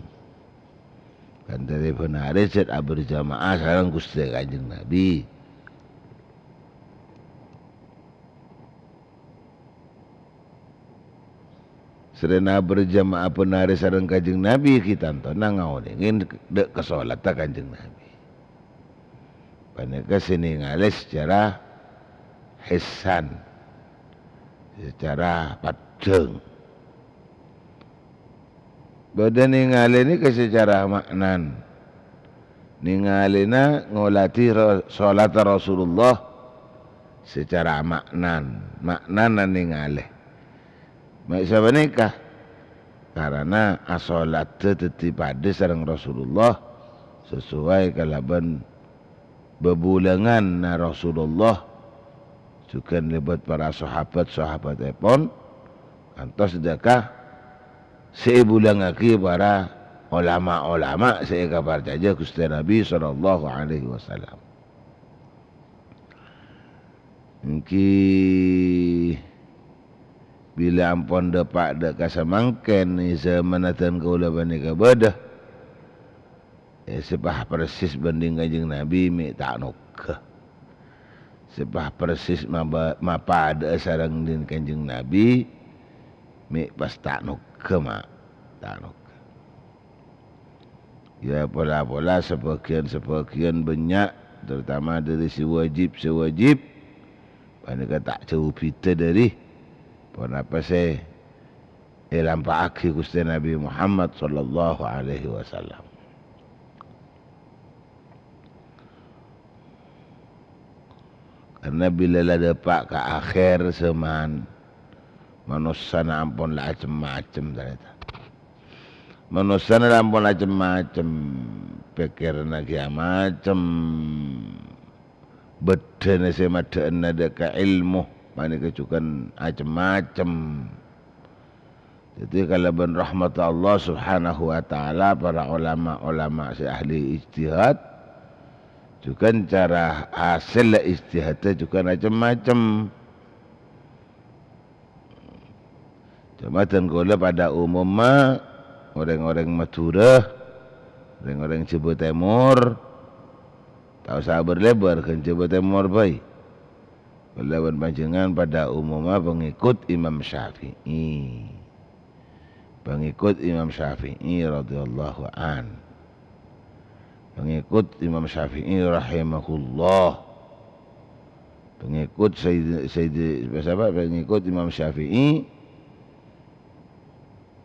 Kan dhâri bân arè jhât aberjamaah sareng Ghustè Kanjeng Nabi. Sarèna aberjamaah bân arè sareng Kanjeng Nabi, ghi tantona ngaonèngè dâ' ka sholatta Kanjeng Nabi. Panèka sè nèngalè sacara hissan, sacara paddhâng. Bâdâ nèngalè nèka sacara ma'nan. Nèngalèna ngoladhi ro-, sholatta Rasulullah sacara ma'nan. Ma'nana nèngalè. Mè' sapanèka, karana asholatdhâ dhâddhi padâ sareng Rasulullah, sasoway kalabân bhâbhulanganna Rasulullah, jhughân lèbât para sahabat-sahabatèpon, kantos dâ' ka sè èbhulangaghi para olama-olama sè èkaparcajâ Ghustè Nabi sallallahu alaihi wasallam. Èngghi bilâ ampon dâpa' dâ' ka samangkèn, è jhâman adân kaulâ panèka bâdâ, è, sè pas persis bhânding Kanjeng Nabi mè' ta' nongghâ. sè pas persis maba-, mapadhâ'â sareng dhin Kanjeng Nabi, mè' pas ta' nokka', ma'. Ta' nokka'. Ya, pola-pola sabâgiyân-sabâgiyân bânnya', terutama dhâri sè wajib-sè wajib, panèka ta' jâu bhidhâ dhâri ponapa sè èlampa'aghi Ghustè Nabi Muhammad sallallahu alaihi wasallam. Karna bilâ la dâpa' ka akhèr zaman, manossana ampon la acem-macem tarètan. Manossana la ampon acem-macem, pèkkèranna ghi' amacem, bâddhâna sè maddhâ'ânna dâ' ka èlmo, panèka jhughân acem-macem. Dhâddhi, kalabân rahmatta Allah Subhanahu wa Ta'ala, para olama-olama sè ahli ijtihad, jhughân cara hasèlla ijtihadda jhughân acem-macem. Coma dân kaulâ padâ umumma, orèng-orèng Madhurâ, orèng-orèng Jhâbâ Tèmor, ta' osa bâr-lèbâr, ghân Jhâbâ Tèmor bhâi. Kaulâ bân panjhennengngan padâ umumma pangèkot Imam Syafi'i. Pangèkot Imam Syafi'i radhiyallahu an. Pangèkot Imam Syafi'i rahimahullah. Pangèkot Sayyid-, Sayyid-, sapa? Pangèkot Imam Syafi'i,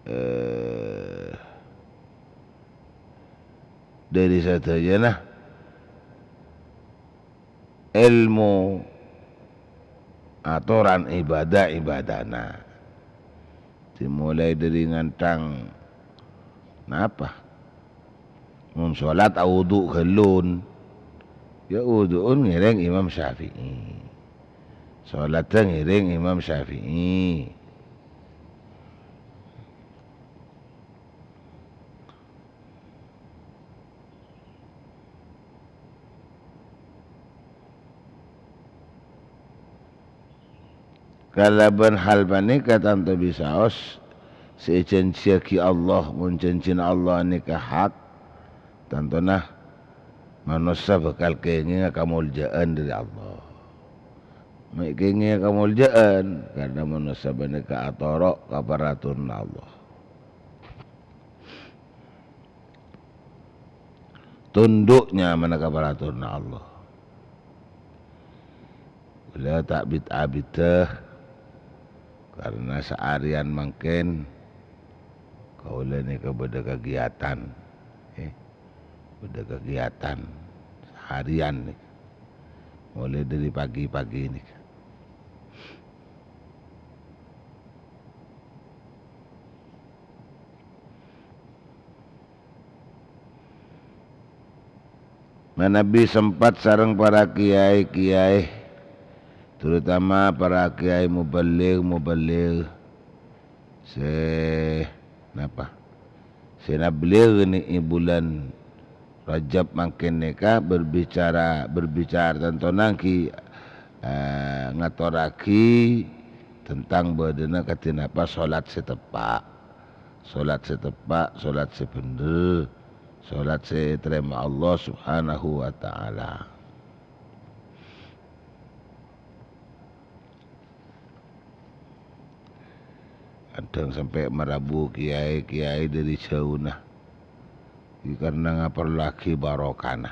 eh, dhâri sadhâjâna èlmo atoran ibâdâ-ibâdâna. Dimulai dhâri ngantang napa? Mon sholat awudu' ghâllun, ya wudu'un ngèrèng Imam Syafi'i. Sholatta ngèrèng Imam Syafi'i. Kalabân hal panèka tanto bisaos sè èjhânjhiyaghi Allah, mon jhânjhina Allah nèka hak, tantona manossa bhâkal kèngènga kamoljâ'ân dhâri Allah. Mè' kèngènga kamoljâ'ân, karna manossa panèka atoro' ka paraturanna Allah. Tunduk nyamana ka paraturanna Allah. Kaulâ ta' bit-abiddhâ, karna saarèyan mangkèn kaulâ nèka bâdâ kagiyatan, eh, bâdâ kagiyatan saarèyan nèka. Molaè dhâri pagi-pagi nèka. Manabi sempat sareng para kiai-kiai, terutama para kiai mubalig-mubalig sè napa? Sè nabligh nèka è bulân Rajab mangkèn nèka berbicara, berbicara tantona ghi, eh, ngatorraghi tentang bâdâna kadhi napa salat sè teppa'. Salat sè teppa', salat sè bhendher, salat sè ètarèma Allah Subhanahu wa Ta'ala. Kadhâng sampè' marabu kiai-kiai dhâri jhâuna. Ghi karna ngaparloaghi barokana.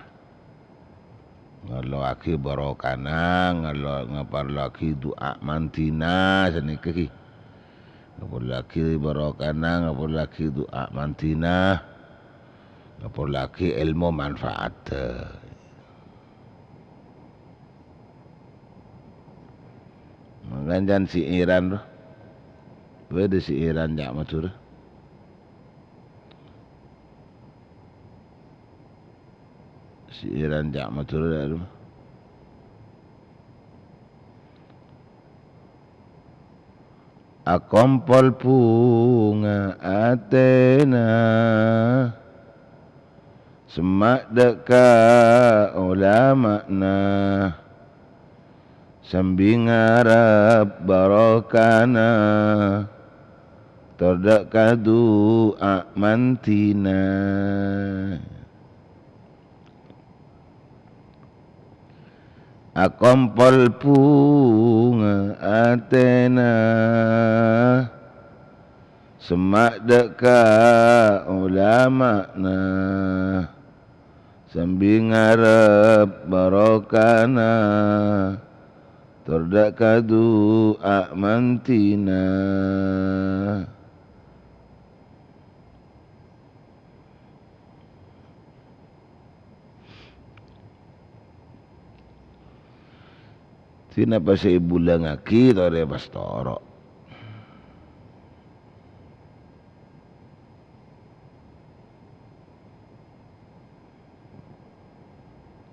Ngarloaghi barokana, ngarlo-, ngaparloaghi du'a mandhina sanèka ghi. Ngaparloaghi barokana, ngaparloaghi du'a mandhina, ngaparloaghi èlmo manfaat. Mangkana can si'iran, roh. Bâdâ si'iran ca' Madhurâ. Si'iran ca' Madhurâ, roh. Akompol bhunga atèna, semma' dâ' ka olama'na, sambi ngarep barokana, tor dâ' ka du'a mandhina. Akompol bhunga atèna, semma' dâ' ka olama'na, sambi ngarep barokana, tor dâ' ka du'a mantina. Dina pas èbulângaghi torè pas toro'.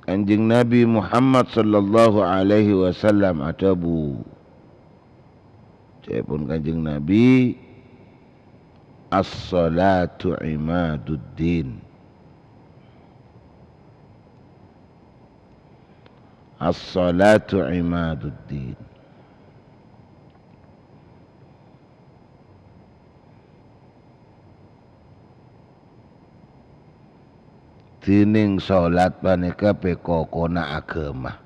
Kanjeng Nabi Muhammad sallallahu alaihi wasallam adhâbu, ca'èpon Kanjeng Nabi, "As-shalatu imaduddin." As-shalatu imaduddin. Dhinèng shalat panèka pèkokona aghâma.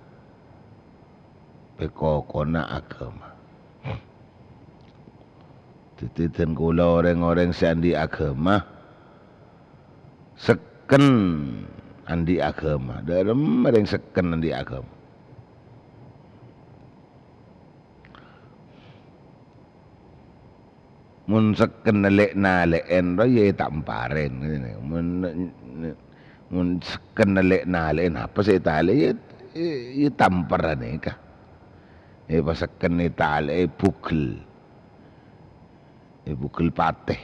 Pèkokona aghâma. Dhâddhi, dân kaulâ rèng-orèng sè andi' aghâma, sekken andi' aghâma. Dhârem orèng sekken andi' aghâma. Mon sekken lè'-nalè'èn, ro, ya ètamparèn, ngènè. Mon, mon sekken lè'-nalè'èn, apa sè ètalè', ya, ya, ya ètampar nèka. Èpasekken ètalè', èbugel. Èbugel patè.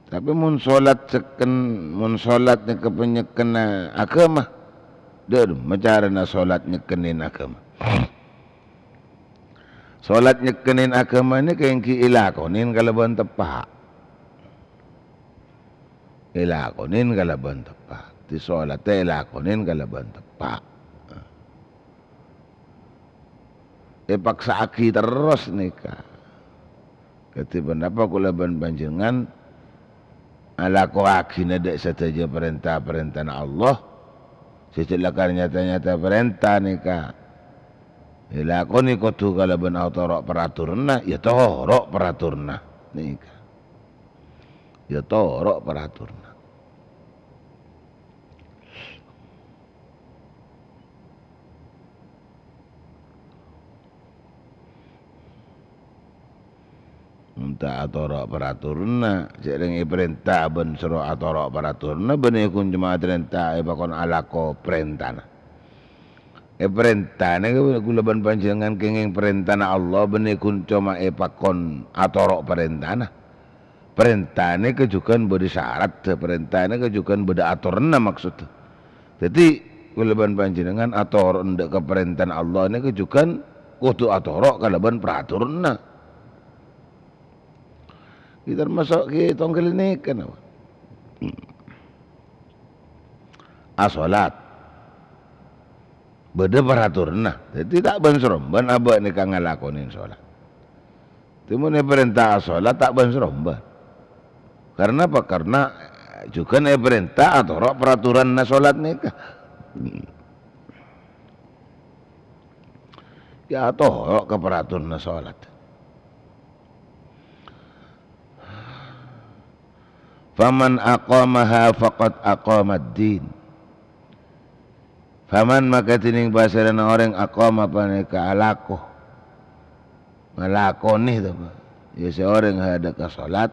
Tapè mon shalat sekken, mon shalat nèka panyekkenna aghâma, dhârem carana shalat nyekkenin aghâma. Shalat nyekkenin aghâma nèka èngghi èlakonè kalabân teppa'. Èlakonè kalabân teppa'. Dhi shalatta èlakonè kalabân teppa'. Èpaksa'aghi terros nèka. Kadhi ponapa kaulâ bân panjhennengngan alakowaghina dâ' sadhâjâ parènta-parèntana Allah, sè jhâ' lakar nyata-nyata parènta nèka èlakonè kodhu kalabân atoro' paraturanna, ya toro' paraturanna nèka. Ya toro' paraturanna. Mon ta' atoro' paraturanna, sè rèng èparènta bân soro atoro' paraturanna, bânnè ghun coma parènta èpakon alako parèntana. Èparènta nèka kaulâ bân panjhennengngan kèngèng parèntana Allah, bânnè ghun coma èpakon atoro' parèntana. Parènta nèka jhughân bâdâ saratta, parènta nèka jhughân bâdâ atoranna maksodda. Dhâddhi, kaulâ bân panjhennengngan atoro' dâ' ka parèntana Allah nèka jhughân kodhu atoro' kalabân paraturanna. Ghi' tamaso' ghi' tongghâl nèka napa? Asolat. Bâdâ paraturanna. Dhâddhi ta' bân-sarombân abâ' nèka ngalakonè solat. Dhâddhi mon èparènta asolat ta' bân-sarombân. Karna apa? Karna jhughân èparènta atoro' paraturanna solat nèka. Ya atoro' ka paraturanna solat. "Faman aqamaha faqad aqamad-din." Faman maka dhinèng pasèrana orèng aqama panèka alako. Ngalakonè to, Pak. Ya sè orèng ha dâ' ka solat.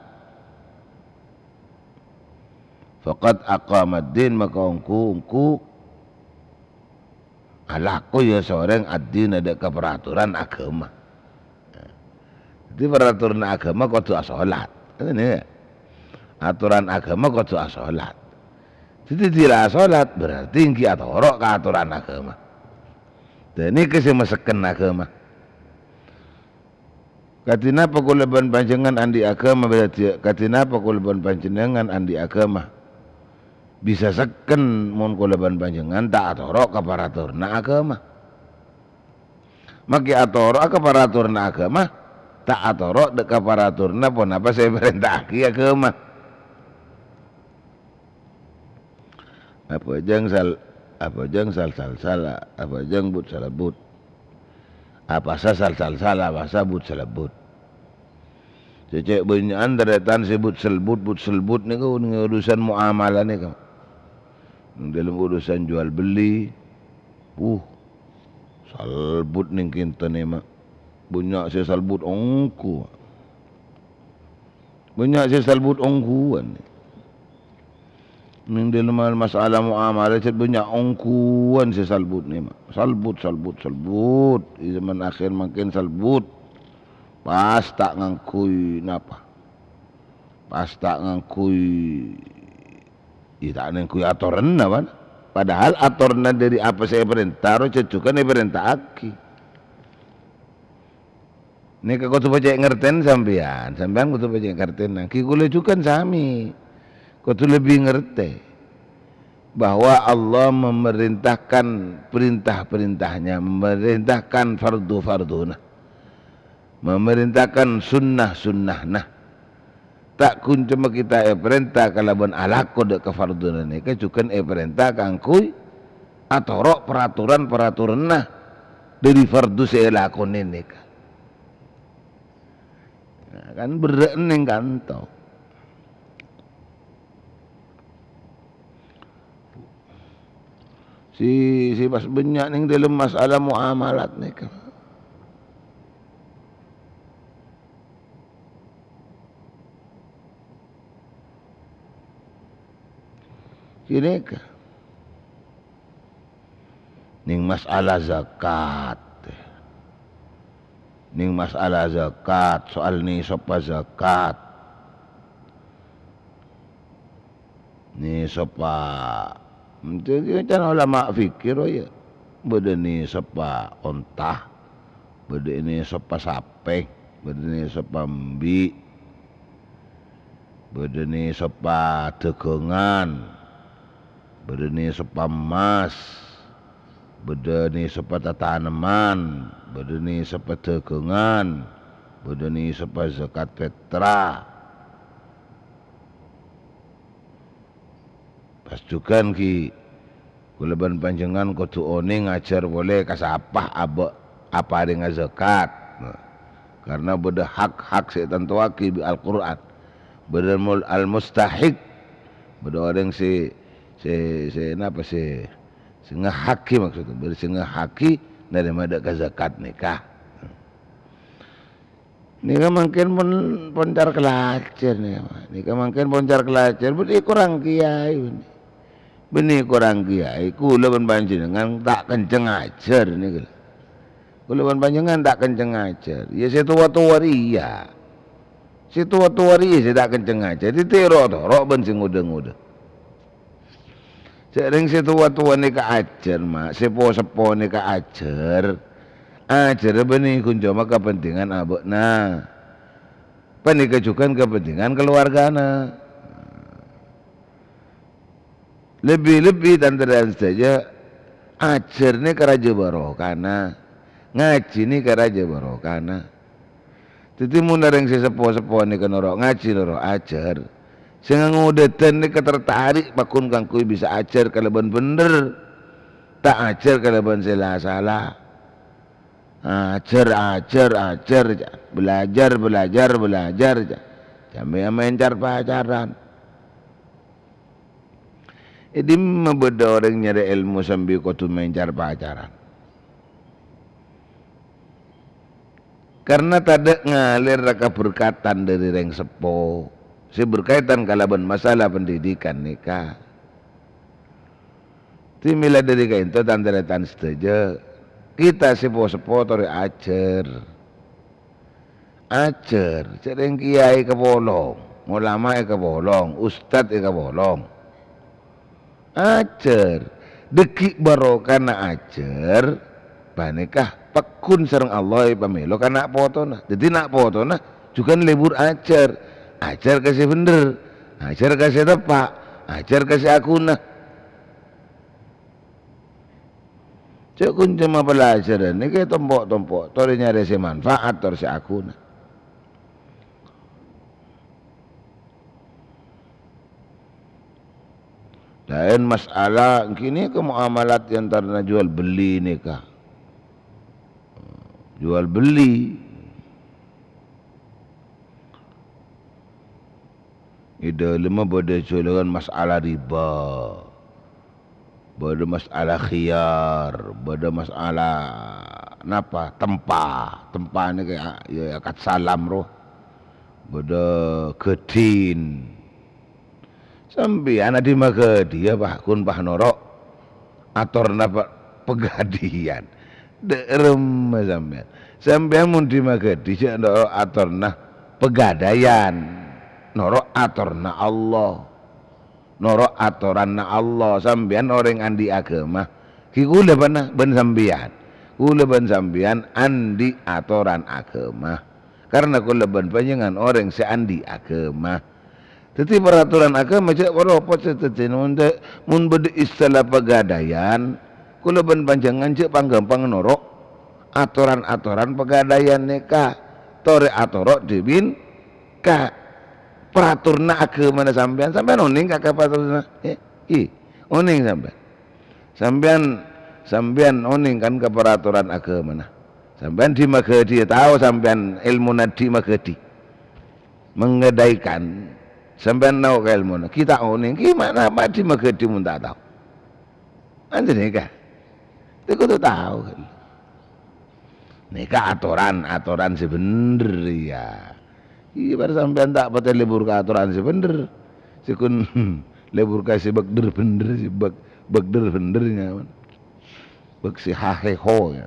Faqad aqamad-din, maka ongghu, ongghu alako ya sè orèng ad-dina dâ' ka paraturan aghâma. Dhâddhi, paraturan aghâma kodhu asolat. Ngènè, ya. Atoran aghâma kodhu asolat. Dhâddhi, dhila asolat, berarti èngghi atoro' ka atoran aghâma. Dhâ' nèka sè masekken aghâma. Kadhi napa kaulâ bân panjhennengngan andi' aghâma, berarti kadhi napa kaulâ bân panjhennengngan andi' aghâma? Bisa sekken mon kaulâ bân panjhennengngan ta' atoro' ka paraturanna aghâma. Makkè atoro'a ka paraturanna aghâma, ta' atoro' dâ' ka paraturanna ponapa sè èparènta'aghi aghâma. Abhâjâng sal-, abhâjâng sal-, sal-, sala, abhâjâng but-salbut. Apasa sal-, sal-, sala, apasa but-salbut. Sè cè' bânnya'an tarètan sè but-salbut, but-salbut nèko neng urusan muamalah nèko. Neng dâlem urusan jual beli, wuh, salbut neng kinto nèma. Bânnya' sè salbut ongghu. Bânnya' sè salbut ongghuwân. Neng dâlem masalah muamalah cè' bânnya' ongghuwân sè salbut nèma. Salbut, salbut, salbut. È zaman akhir mangkèn salbut. Pas ta' ngangghuy napa? Pas ta' ngangghuy, iyâ ta' ngangghuy atoranna, pan. Padahal atoranna dâri apa sè èparènta, roh jhâjhugân èparènta'aghi. Nèka kodhu pacè' ngartèn sampèyan, sampèyan kodhu pacè' ngartèn. Ghi kaulâ jhughân samè kodhu lebbi ngartè bahwa Allah memerintahkan perintah-perintahnya, memerintahkan fardu-farduna, memerintahkan sunnah-sunnahna. Ta' ghun coma kita èparènta kalabân alako dâ' ka farduna nèka, jhughân èparènta kaangghuy atoro' paraturan-paraturanna dâri fardu sè èlakonè nèka. Nah, kan berrâ' neng kanto. Sè, sè pas bânnya' neng dâlem masalah muamalat nèka. Ghânèka. Neng masalah zakat. Neng masalah zakat, soal nisobbhâ zakat. Nisobbhâ, ènto can ulama fikih, roh, yâ. Bâdâ nisobbhâ onta, bâdâ nisobbhâ sapè, bâdâ nisobbhâ embi', bâdâ nisobbhâ dhâghângan, bâdâ nisobbhâ emmas, bâdâ nisobbhâ tataneman, bâdâ nisobbhâ dhâghângan, bâdâ nisobbhâ zakat fitrah. Pas jhughân ghi, kaulâ bân panjhennengngan kodhu onèng ajhâr polè ka sapa abâ' aparènga zakat. Nah, karna bâdâ hak-hak sè ètantowaghi bi' Al-Qur'an. Bâdâ mul-, al-mustahiq, bâdâ orèng sè, sè, sè napa, sè, sè ngahakè, maksudnya, bâdâ sè ngahakè narèma dâ' ka zakat nèka. Nèka mangkèn pon, pon car-kalacèr nèka, Ma'. Nèka mangkèn pon car-kalacèr, bânnè korang kiyaè, bânnè. Bânnè korang kiyaè, kaulâ bân panjhennengngan ta' kencèng ajhâr nèka. Kaulâ bân panjhennengngan ta' kencèng ajhâr. Yâ, sè towa-towa rèya. Sè towa-towa rèya sè ta' kencèng ajhâr. Dâddhi ro'-toro' bân sè ngodâ-ngodâ. Sè rèng sè towa-towa nèka ajhâr, Ma', sè po-seppo nèka ajhâr. Ajhârrâ bânnè ghun coma kapentingan abâ'na. Panèka jhughân kapentingan kalowarghâna. Lebbi-lebbi, tan-tarètan sadhâjâ, ajhâr nèka rajâ barokana, ngajhi nèka rajâ barokana. Dâddhi, mon orèng sè seppo-seppo nèka noro' ngajhi, noro' ajhâr, sè ngangodâdhân nèka tertarik pagghun kaangghuy bisa ajhâr kalabân bhendher, ta' ajhâr kalabân sè la-sala. Ajhâr, ajhâr, ajhâr, ca-, belajar, belajar, belajar, ca-, sampè' maèn car-pacaran. È dimma bâdâ orèng nyarè èlmo sambi kodhu maèn car-pacaran? Karna tadâ' ngalèrra kaberkatan dâri rèng seppo sè berkaitan kalabân masalah pendidikan nèka. Dâddhi mèla dâri ka'ènto, tan-tarètan sadhâjâ, kita sè po-seppo torè ajhâr. Ajhâr, sè rèng kiyaè èkapolong, ulama èkapolong, ustad èkapolong. Ajhâr, dhâggi' barokana ajhâr, panèka pagghun sareng Allah èpamèlo ka na' potona. Dâddhi na' potona jhughân lebur ajhâr. Ajhâr ka sè bhendher, ajhâr ka sè teppa', ajhâr ka sè aghuna. Jhâ' ghun coma pelajaran nèka ètompo'-tompo', torè nyarè sè manfaat, tor sè aghuna. Laèn masalah ghânèka muamalat è antarana jual beli nèka. Jual beli. È dâlemma bâdâ jhâlângan masalah riba. Bâdâ masalah khiyar, bâdâ masalah napa? Tempa. Tempa nèka ya, ya akad salam rowa. Bâdâ ghâdhina. Sampèyan adhimma ghâdhiyâ, Pa', ghun, Pa', noro' atorna pe-, pagâdhiyân. Dâ' remma sampèyan. Sampèyan mon dhimma ghâdhi, jhâ' noro' atorna pagâdhiyân. Noro' atorna Allah. Noro' atoranna Allah. Sampèyan orèng andi' aghâma. Ghi kaulâ bân, bân sampèyan. Kaulâ bân sampèyan andi' atoran aghâma. Karna kaulâ bân panjhennengngan orèng sè andi' aghâma. Dhâddhi, paraturan aghâma jhâ' palopot sè dhâddhina. Mon ta-, mon bâdâ istilah pagâdhiyân, kaulâ bân panjhennengngan jhâ' pang-ghâmpang noro' atoran-atoran pagâdhiyân nèka. Torè atoro' dhibi' ka paraturanna aghâmana sampèyan. Sampèyan onèng ka, ka paraturanna? Eh, i, onèng sampèyan. Sampèyan, sampèyan onèng kan ka paraturan aghâmana. Sampèyan dhimma ghâdhiyâ, tao sampèyan èlmona dhimma ghâdhi. Menggadaikan, sampèyan tao ka èlmona. Ghi' ta' onèng, ghi' ma-, napa dhimma ghâdhi mon ta' tao? Anjâ nèka. Tè kodhu tao. Nèka atoran, atoran sè bhendher, iyâ. Iyâ, bâr sampèyan ta' patè lebur ka atoran sè bhendher. Sè ghun lebur ka sè bâgdher bhendher, sè bâg-, bâgdher bhendher nyamana. Bâk sè ha he ho, iyâ.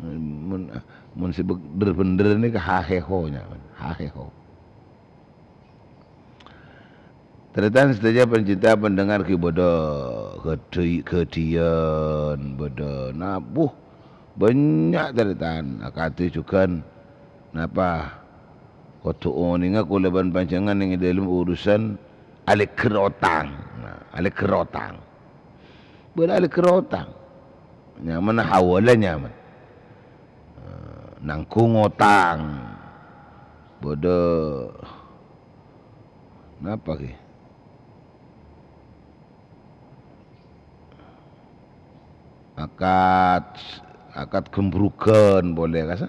Mon, mon sè bâgdher bhendher nèka ha he ho nyamana. Ha he ho. Tarètan sadhâjâ pencinta pendengar ghi' bâdâ ghâdhi-, ghâdhiyân, bâdâ nabuh, bânnya' tarètan. Akadhi jhughân, napa, kodhu onènga kaulâ bân panjhennengngan neng è dâlem urusan alègghâr otang. Nah, alègghâr otang. Bâdâ alègghâr otang. Nyamana hawala nyamana. Eh, nanggung otang. Bâdâ napa ghi? Akad, akad gembrugan polè, kasa?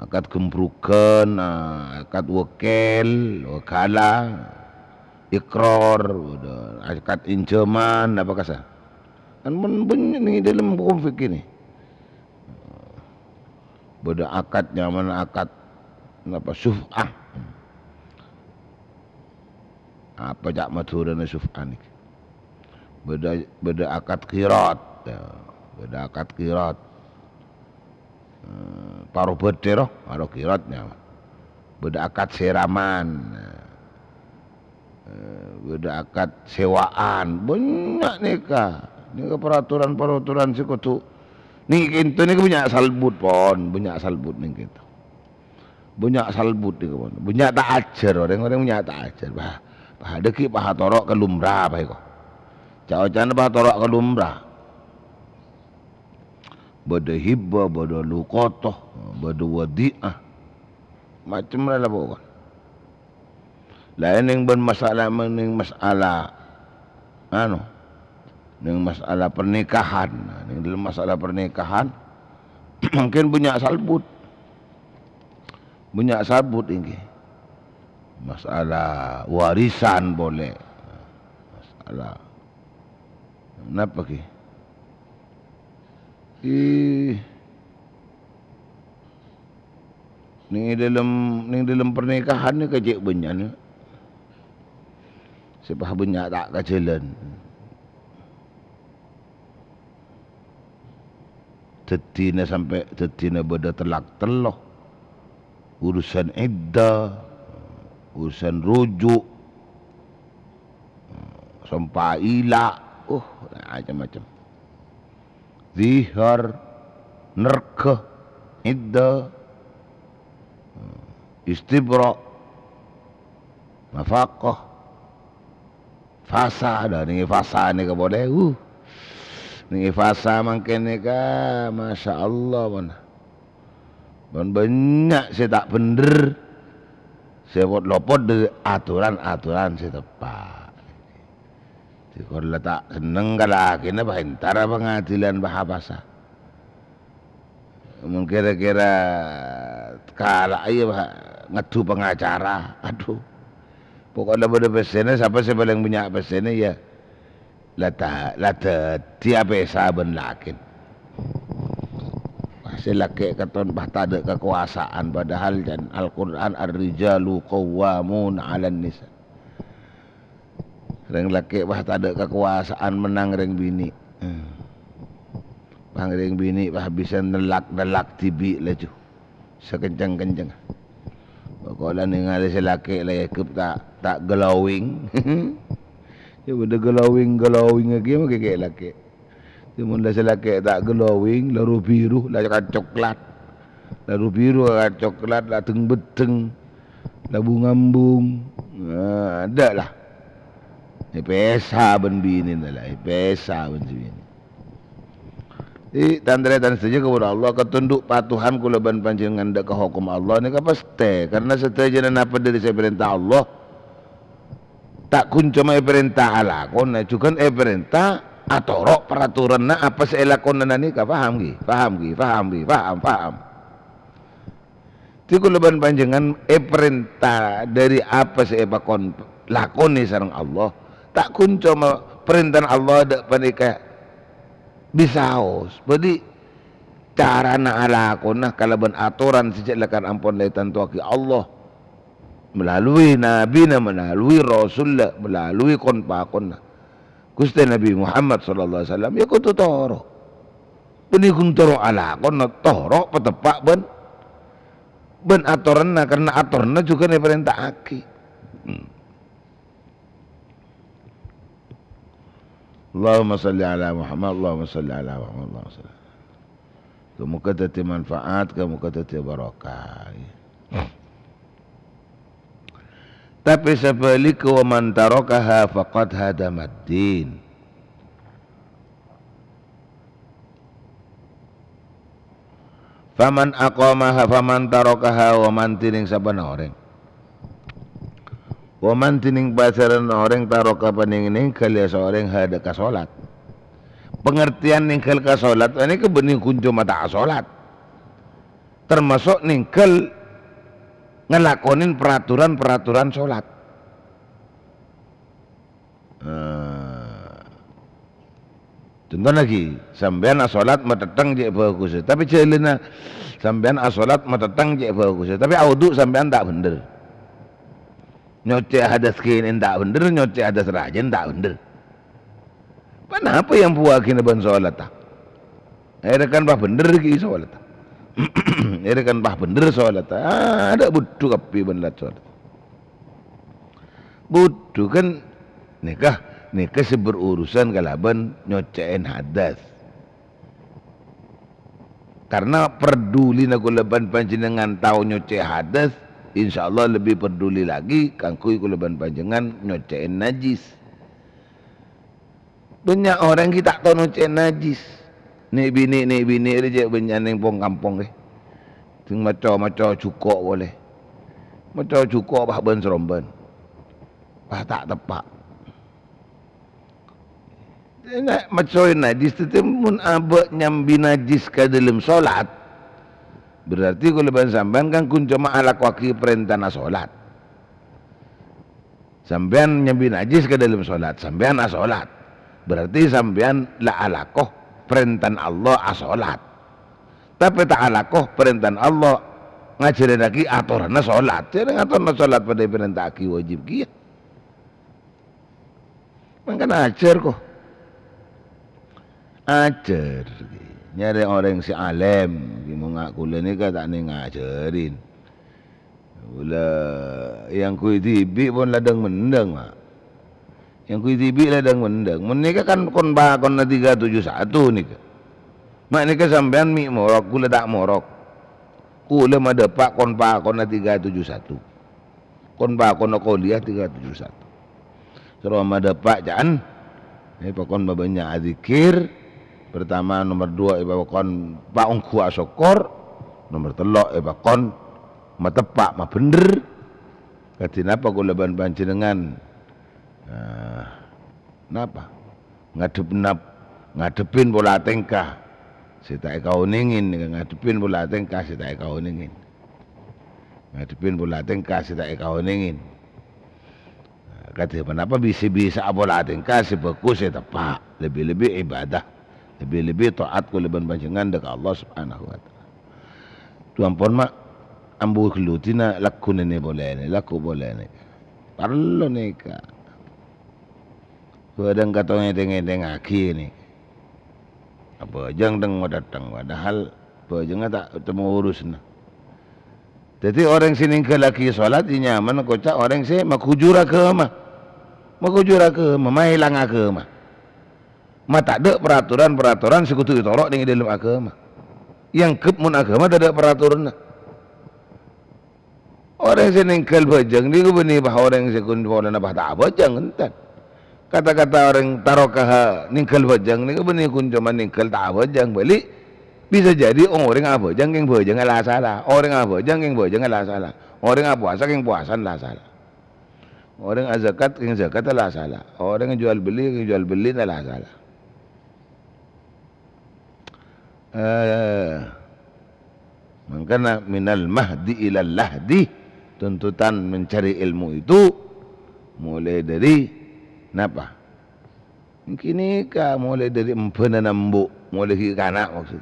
Akad gembrugan, ah, akad wekil, wekala, iqrar, akad injhâman, apa kasa? Kan men bânnya' neng è dâlem hukum fikih nè. Bâdâ akad, nyamana akad, napa, syuf'ah. Apa ca' Madhurâna syuf'ah nèka? Bâdâ, bâdâ akad qirat, ya. Bâdâ akad qirat. Eh, paro bâdâ ro, paro qirat nyamana. Bâdâ akad siraman. Eh, bâdâ akad sewaan, bânnya' nèka. Nèka paraturan-paraturan sè kodhu nèng ka'dinto nèka bânnya' salbut, pon, bânnya' salbut nèng ka'dinto. Bânnya' salbut nèka, pon. Bânnya' ta' ajhâr, orèng-orèng bânnya' ta' ajhâr. Bâh, bâh, dhâggi' bâh atoro' ka lumrah, bâh, èko. Ca'-oca'na bâh atoro' ka lumrah. Bâdâ hibah, bâdâ luqathah, bâdâ wadi'ah. Macem la, la, pokok. Laèn neng bân masalah, neng masalah, anu, neng masalah pernikahan. Nah, neng dâlem masalah pernikahan, mungkin bânnya' salbut. Bânnya' salbut èngghi. Masalah warisan polè. Masalah napa ghi? Ih, neng è dâlem, neng dâlem pernikahan nèka cè' bânnya'na. Sè pas bânnya' ta' kajhâlân. Dhâddhina sampè' dhâddhina bâdâ tellak tello. Urusan iddah, urusan rujuk, sompa ila', uh, macem-macem. Zihar, nerka, iddah, istibra, nafaqah, fasa, dah, nèng fasa nèka polè, uh. Nèng fasa mangkèn nèka, masya Allah, mon. Mon bânnya' sè ta' bhendher, Sè pot-, lopot dhâri atoran-atoran sè teppa'. Dhâddhi, kor la ta' senneng ka lakèna, bâh, èntara pangadilan, bâh, apasa. Mon kèra-kèra kala'a, iyâ, bâh, ngaddu pangacara. Adhu. Pokokna bâdâ pèssèna, sapa sè palèng bânnya' pèssèna, iyâ. La ta-, la dhâddhi apèsa bân lakèn. Wah, sè lakè' katon, bâh, tadâ' kakobâsaan, padahal can Al-Qur'an, "Ar-rijalu qawwamuna 'alan nisa." Rèng lakè', bâh, tadâ' kakobâsaan mennang rèng binè'. Bâh, rèng binè', bâh, bisa nellak-nellak dhibi' laju. Sakenceng-kenceng. Pokokna nèngalè sè lakè' la èghep ta', ta' glowing. Iyâ bâdâ glowing-glowing ghi' ma' kèkè' lakè'. Coma la sè lakè' ta' glowing, la ru-biru, la ka coklat. La ru-biru, ka coklat, la dheng-beddheng, la bung-ambung. Nah, adâ' la. Èpèsa bân binèna la, èpèsa bân sè binè. È, tan-tarètan sadhâjâ ka Allah, katundhu' patuhan kaulâ bân panjhennengngan dâ' ka hokom Allah nèka pastè, karna sadhâjâna napa dhâri sè èparènta Allah, ta' ghun coma èparènta alakona, jhughân èparènta atoro' paraturanna apa sè èlakonana nèka. Paham, ghi? Paham, ghi? Paham, ghi? Paham, paham. Dhâddhi kaulâ bân panjhennengngan èparènta dhâri apa sè èpakon lakonè sareng Allah. Ta' ghun coma parèntana Allah dâ' panèka bisaos. Bâdhi carana alakona kalabân atoran sè jhâ' lakar ampon la ètantowaghi Allah. Melalui nabina, melalui rasulla, melalui kon-pakonna. Ghustè Nabbhi Muhammad sallallahu alaihi wasallam, iyâ kodhu toro'. Bânnè ghun toro' alakona, toro' pateppa' bân, bân atoranna, karna atoranna jhughân èparènta'aghi. Hmm. Allahumma shalli ala Muhammad, Allahumma shalli ala Muhammad, Allahumma shalli. Moghâ dhâddhi manfaat, moghâ dhâddhi barokah. Tapè sabhâligghâ, "Wa man tarakaha faqad hadamaddin." "Faman aqamaha, faman tarakaha, wa man," dhinèng sabbhân orèng. "Wa man," dhinèng pasèran orèng, "taraka," panèng-nèngghâl, ya, saorèng, "ha," dâ' ka solat. Pangartèyan nèngghâl ka solat, panèka bânnè ghun coma ta' asolat. Tamaso' nèngghâl ngalakonè paraturan-paraturan solat. Eh, conto lagi, sampèyan asolat matèttèng cè' bhâghussâ, tapè jhâlânna sampèyan asolat matèttèng cè' bhâghussâ, tapè awudu' sampèyan ta' bhender. Nyocè' hadas kènè'en ta' bhender, nyocè' hadas rajâ'en ta' bhender. Ponapa èambuwâghina bân solatta? Èrèkan pas bhender ghi' solatta. Èrèkan pas bhender solatta. Adâ' budhu kabbhi bân lat solat. Budhu kan nèka, nèka sè berurusan kalabân nyocè'è hadas. Karna perdulina kaulâ bân panjhennengngan tao nyocè' hadas, insyaallah lebbi perduli lagi kaangghuy kaulâ bân panjhennengngan nyocè'è najis. Bânnya' orèng ghi' ta' tao nyocè' najis. Nè'-binè', nè'-binè' rè jhâ' bânnya' nèng pong-kampong rè. Sè maco-maco jhuko' polè. Maco jhuko' pas bân-sarombân. Pas ta' teppa'. Nè' macoè najis, tapè mon abâ' nyambi najis ka dâlem solat, berarti kaulâ bân sampèyan kan ghun coma alakowaghi parèntana solat. Sampèyan nyambi najis ka dâlem solat, sampèyan asolat. Berarti sampèyan la alako parèntana Allah asolat. Tapè ta' alako parèntana Allah ngajhârraghi atoranna solat. Jhâ' rèng atoranna solat padâ èparènta'aghi wajib kèya. Mangkana ajhâr, ko. Ajhâr. Nyarè orèng sè alèm. Mon nga-, kaulâ nèka ta' nèng ngajhârin. Kaulâ èangghuy dhibi' pon la dhâng-mendhâng, Mak. Èangghuy dhibi' la dhâng-mendhâng. Mon nèka kan kon-pakonna tiga tujuh satu nèka. Mak nèka sampèyan mè' morok, kaulâ ta' morok. Kaulâ madâpa' kon-pakonna tiga tujuh satu. Kon-pakonna kuliah tiga tujuh satu. Soro madâpa' ca'na, èpakon mabânnya' adzikir. Pertama, nomer duwâ' èpakon paongghu asokkor. Nomer tello' èpakon mateppa' mabhendher. Kadhi napa kaulâ bân panjhennengngan? Nah, napa? Ngadhep-, nap-, ngadhebbhin pola tèngka sè ta' èkaonèngè, nèka, ngadhebbhin pola tèngka sè ta' èkaonèngè. Ngadhebbhin pola tèngka sè ta' èkaonèngè. Nah, kadhi ponapa bisa-bisa pola tèngka sè bhâghus, sè teppa', lebbi-lebbi ibadah, lebbi-lebbi taat kaulâ bân panjhennengngan dâ' ka Allah Subhanahu wa Ta'ala. Dhu ampon, ma', ambu ghâllu dinah lagghu nènè polè nè, lagghu polè nè. Parlo nèka. Bâdâ katong ngèdhing-ngèdhingaghi nè. Abhâjâng dhâng-, dhâteng, padahal bhâjângnga ta' temmo urusna. Dhâddhi orèng sè nèngghâllaghi sholat, iyâ nyamana koca' orèng sè maghujur aghâma. Maghujur aghâma, maèlang aghâma. Ma' tadâ' peraturan-peraturan sè kodhu ètoro' nèng è dâlem aghâma. Èangghep mon aghâma tadâ' peraturanna. Orèng sè nèngghâl bhâjâng nèko bânnè bâ orèng sè ghun polana bâ ta' abhâjâng, enten. Kata-kata orèng tarokaha nèngghâl bhâjâng nèko bânnè ghun coma nèngghâl ta' abhâjâng, bâli' bisa jadi orèng abhâjâng kèng bhâjângnga la sala, orèng abhâjâng kèng bhâjângnga la sala, orèng apowasa kèng powasana la sala. Orèng azakat kèng zakatna la sala, orèng jual beli kèng jual belina la sala. Eh, mangkana minal mahdi ilal lahdi, tuntutan mencari ilmu itu mulai dari napa? Mungkin nèka mulai dari embhâna nembu', mulai ghi' kana' maksud.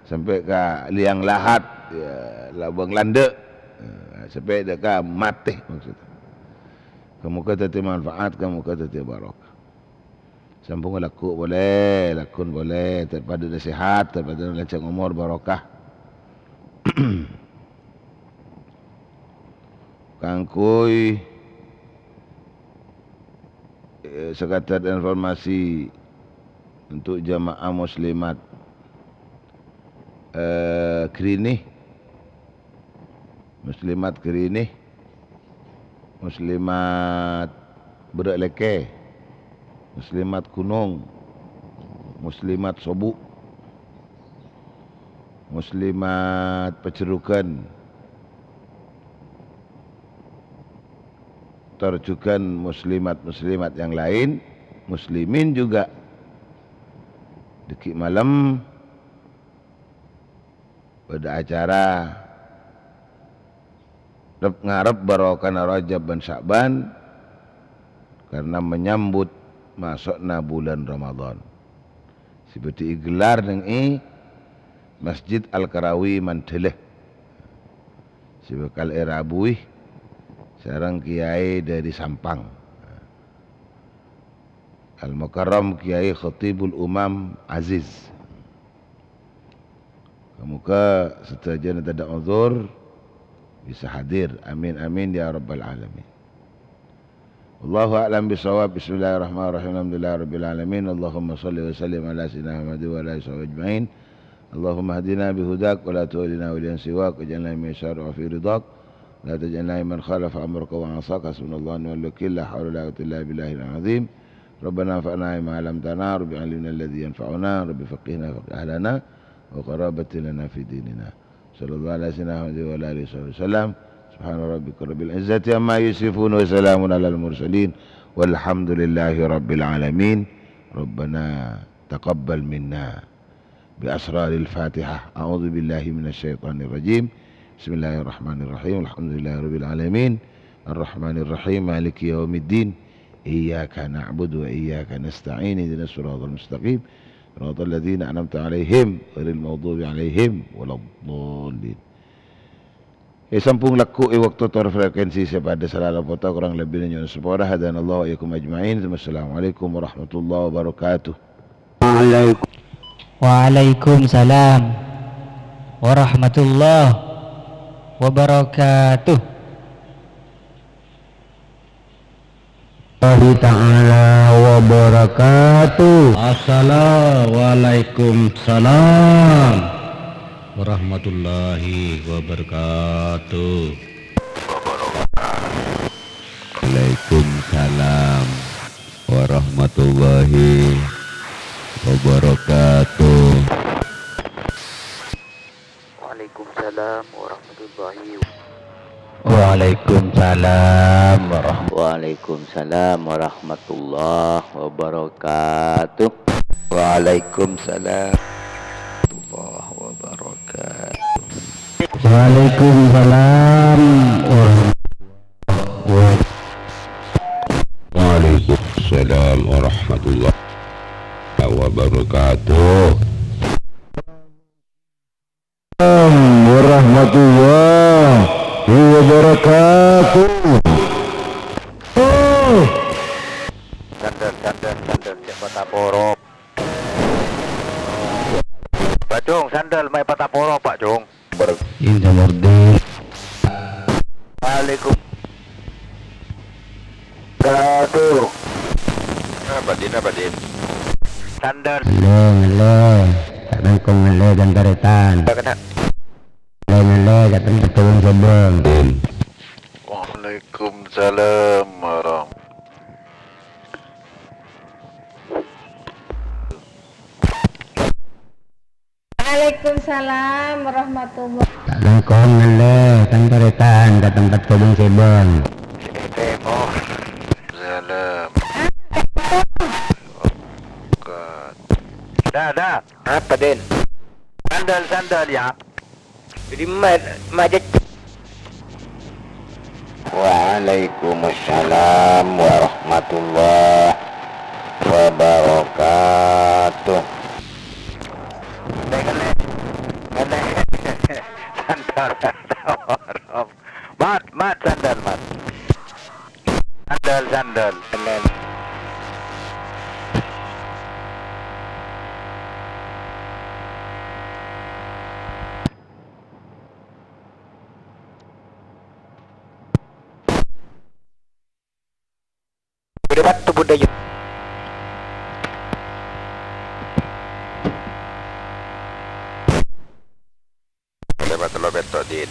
Sampè' ka liang lahat, ya, labâng landhâ'. Ya, sampè' dâ' ka matè maksud. Kamoga dhâddhi manfaat, kamoga dhâddhi barokah. Sambung lagghu polè, lagghun polè, ter-, padâna sehat, ter-, padâna lanjhâng omor, barokah. Kaangghuy, eh, sekadar informasi untuk jamaah muslimat, eh, Grini. Muslimat Grini, Muslimat Berrâ' Lèkè, Muslimat Ghunong, Muslimat Sobu', Muslimat Pejherugan, tor jughân muslimat-muslimat yang lain, muslimin juga. Dâgghi' malem bâdâ acara rep-, ngarep barokana Rajab bân Sya'ban karena menyambut maso'na bulân Ramadan. Sè bhâdhi èghellâr nèng è Masjid Al-Karawi Mandhâlâ. Sè bhâkal èrabuwi sareng kiai dari Sampang. Al-Mukarram Kiai Khatibul Umam Aziz. Kamoga sadhâjâna tadâ' uzur bisa hadir. Amin, amin, ya rabbal alamin. Wallahu a'lam bishawab. Bismillahirrahmanirrahim. Alhamdulillahirabbil alamin. Allahumma shalli wa sallim ala sayyidina Muhammad wa ala alihi wa sahbihi ajma'in. Allahumma hdina bihudak wa la tuwallina waliyan siwak, waj'alna mimman yusari'u fi ridhak, la taj'alna mimman khalafa amraka wa 'asak. Hasbunallahu wa ni'mal wakil, la haula wa la quwwata illa billahil azim. Rabbana anfa'na bima 'allamtana, Rabbi 'allimna alladzi yanfa'una, Rabbi faqqihna faqqih ahlana, wa qarabatin lana fi dinina. Sallallahu ala sayyidina Muhammad wa ala alihi wa sahbihi wasallam. Subhana rabbika rabbil izzati amma yasifun, wa salamun alal mursalin, walhamdulillahi rabbil alamin. Rabbana taqabbal minna bi asraril Fatihah. A'udzu billahi minasy syaithanir rajim. Bismillahirrahmanirrahim. Alhamdulillahi rabbil alamin. Arrahmanirrahim. Maliki yaumiddin. Iyyaka na'budu wa iyyaka nasta'in. Ihdinas siratal mustaqim. Siratal ladzina an'amta 'alaihim, ghairil maghdubi 'alaihim waladdallin. È, sambung lagghu è bâkto tor frekuensi sè padâ, sala la poto, korang lebbina nyo'on sapora. Hadanallahu wa iyyakum ajma'in. Wassalamualaikum warahmatullahi wabarakatuh. Waalaikum-, Waalaikumsalam warahmatullahi wabarakatuh. Warahmatullahi ta'ala wabarakatuh. Assalamualaikum salam warahmatullahi wabarakatuh. Waalaikumsalam warahmatullahi wabarakatuh. Waalaikumsalam warahmatullahi wabarakatuh. Waalaikumsalam warahmatullahi. Waalaikumsalam warahmatullahi wabarakatuh. Waalaikumsalam warahmatullahi wabarakatuh. Waalaikumsalam warahmatullahi wabarakatuh. Waalaikumsalam warahmatullahi wabarakatuh. Warahmatullahi wabarakatuh. Oh. Sandal, sandal, sandal, siapa taporo? Pak Jung, sandal, mai pataporo, Pak Jung. Indah Murdi. Waalaikum. Satu. Apa, Din? Apa, Din? Sandal. Ngelle, ngelle. Tak tengkong ngelle dan taretan. Apa kena? Ngelle, ngelle. Tak tengkong sabang. Din. Waalaikumsalam warahmatullahi. Waalaikumsalam warahmatullahi. Tak tengkong ngelle, kan taretan ka tempat kobong sebong. Salam. Dah, dah. Apa, Den? Sandal, sandal, ya. Jadi, ma-, majek. Waalaikumsalam warahmatullahi wabarakatuh. Sandal, mat, mat, sandal, mat. Sandal, sandal. Budi batu budaya. Lewat lo betok, Din.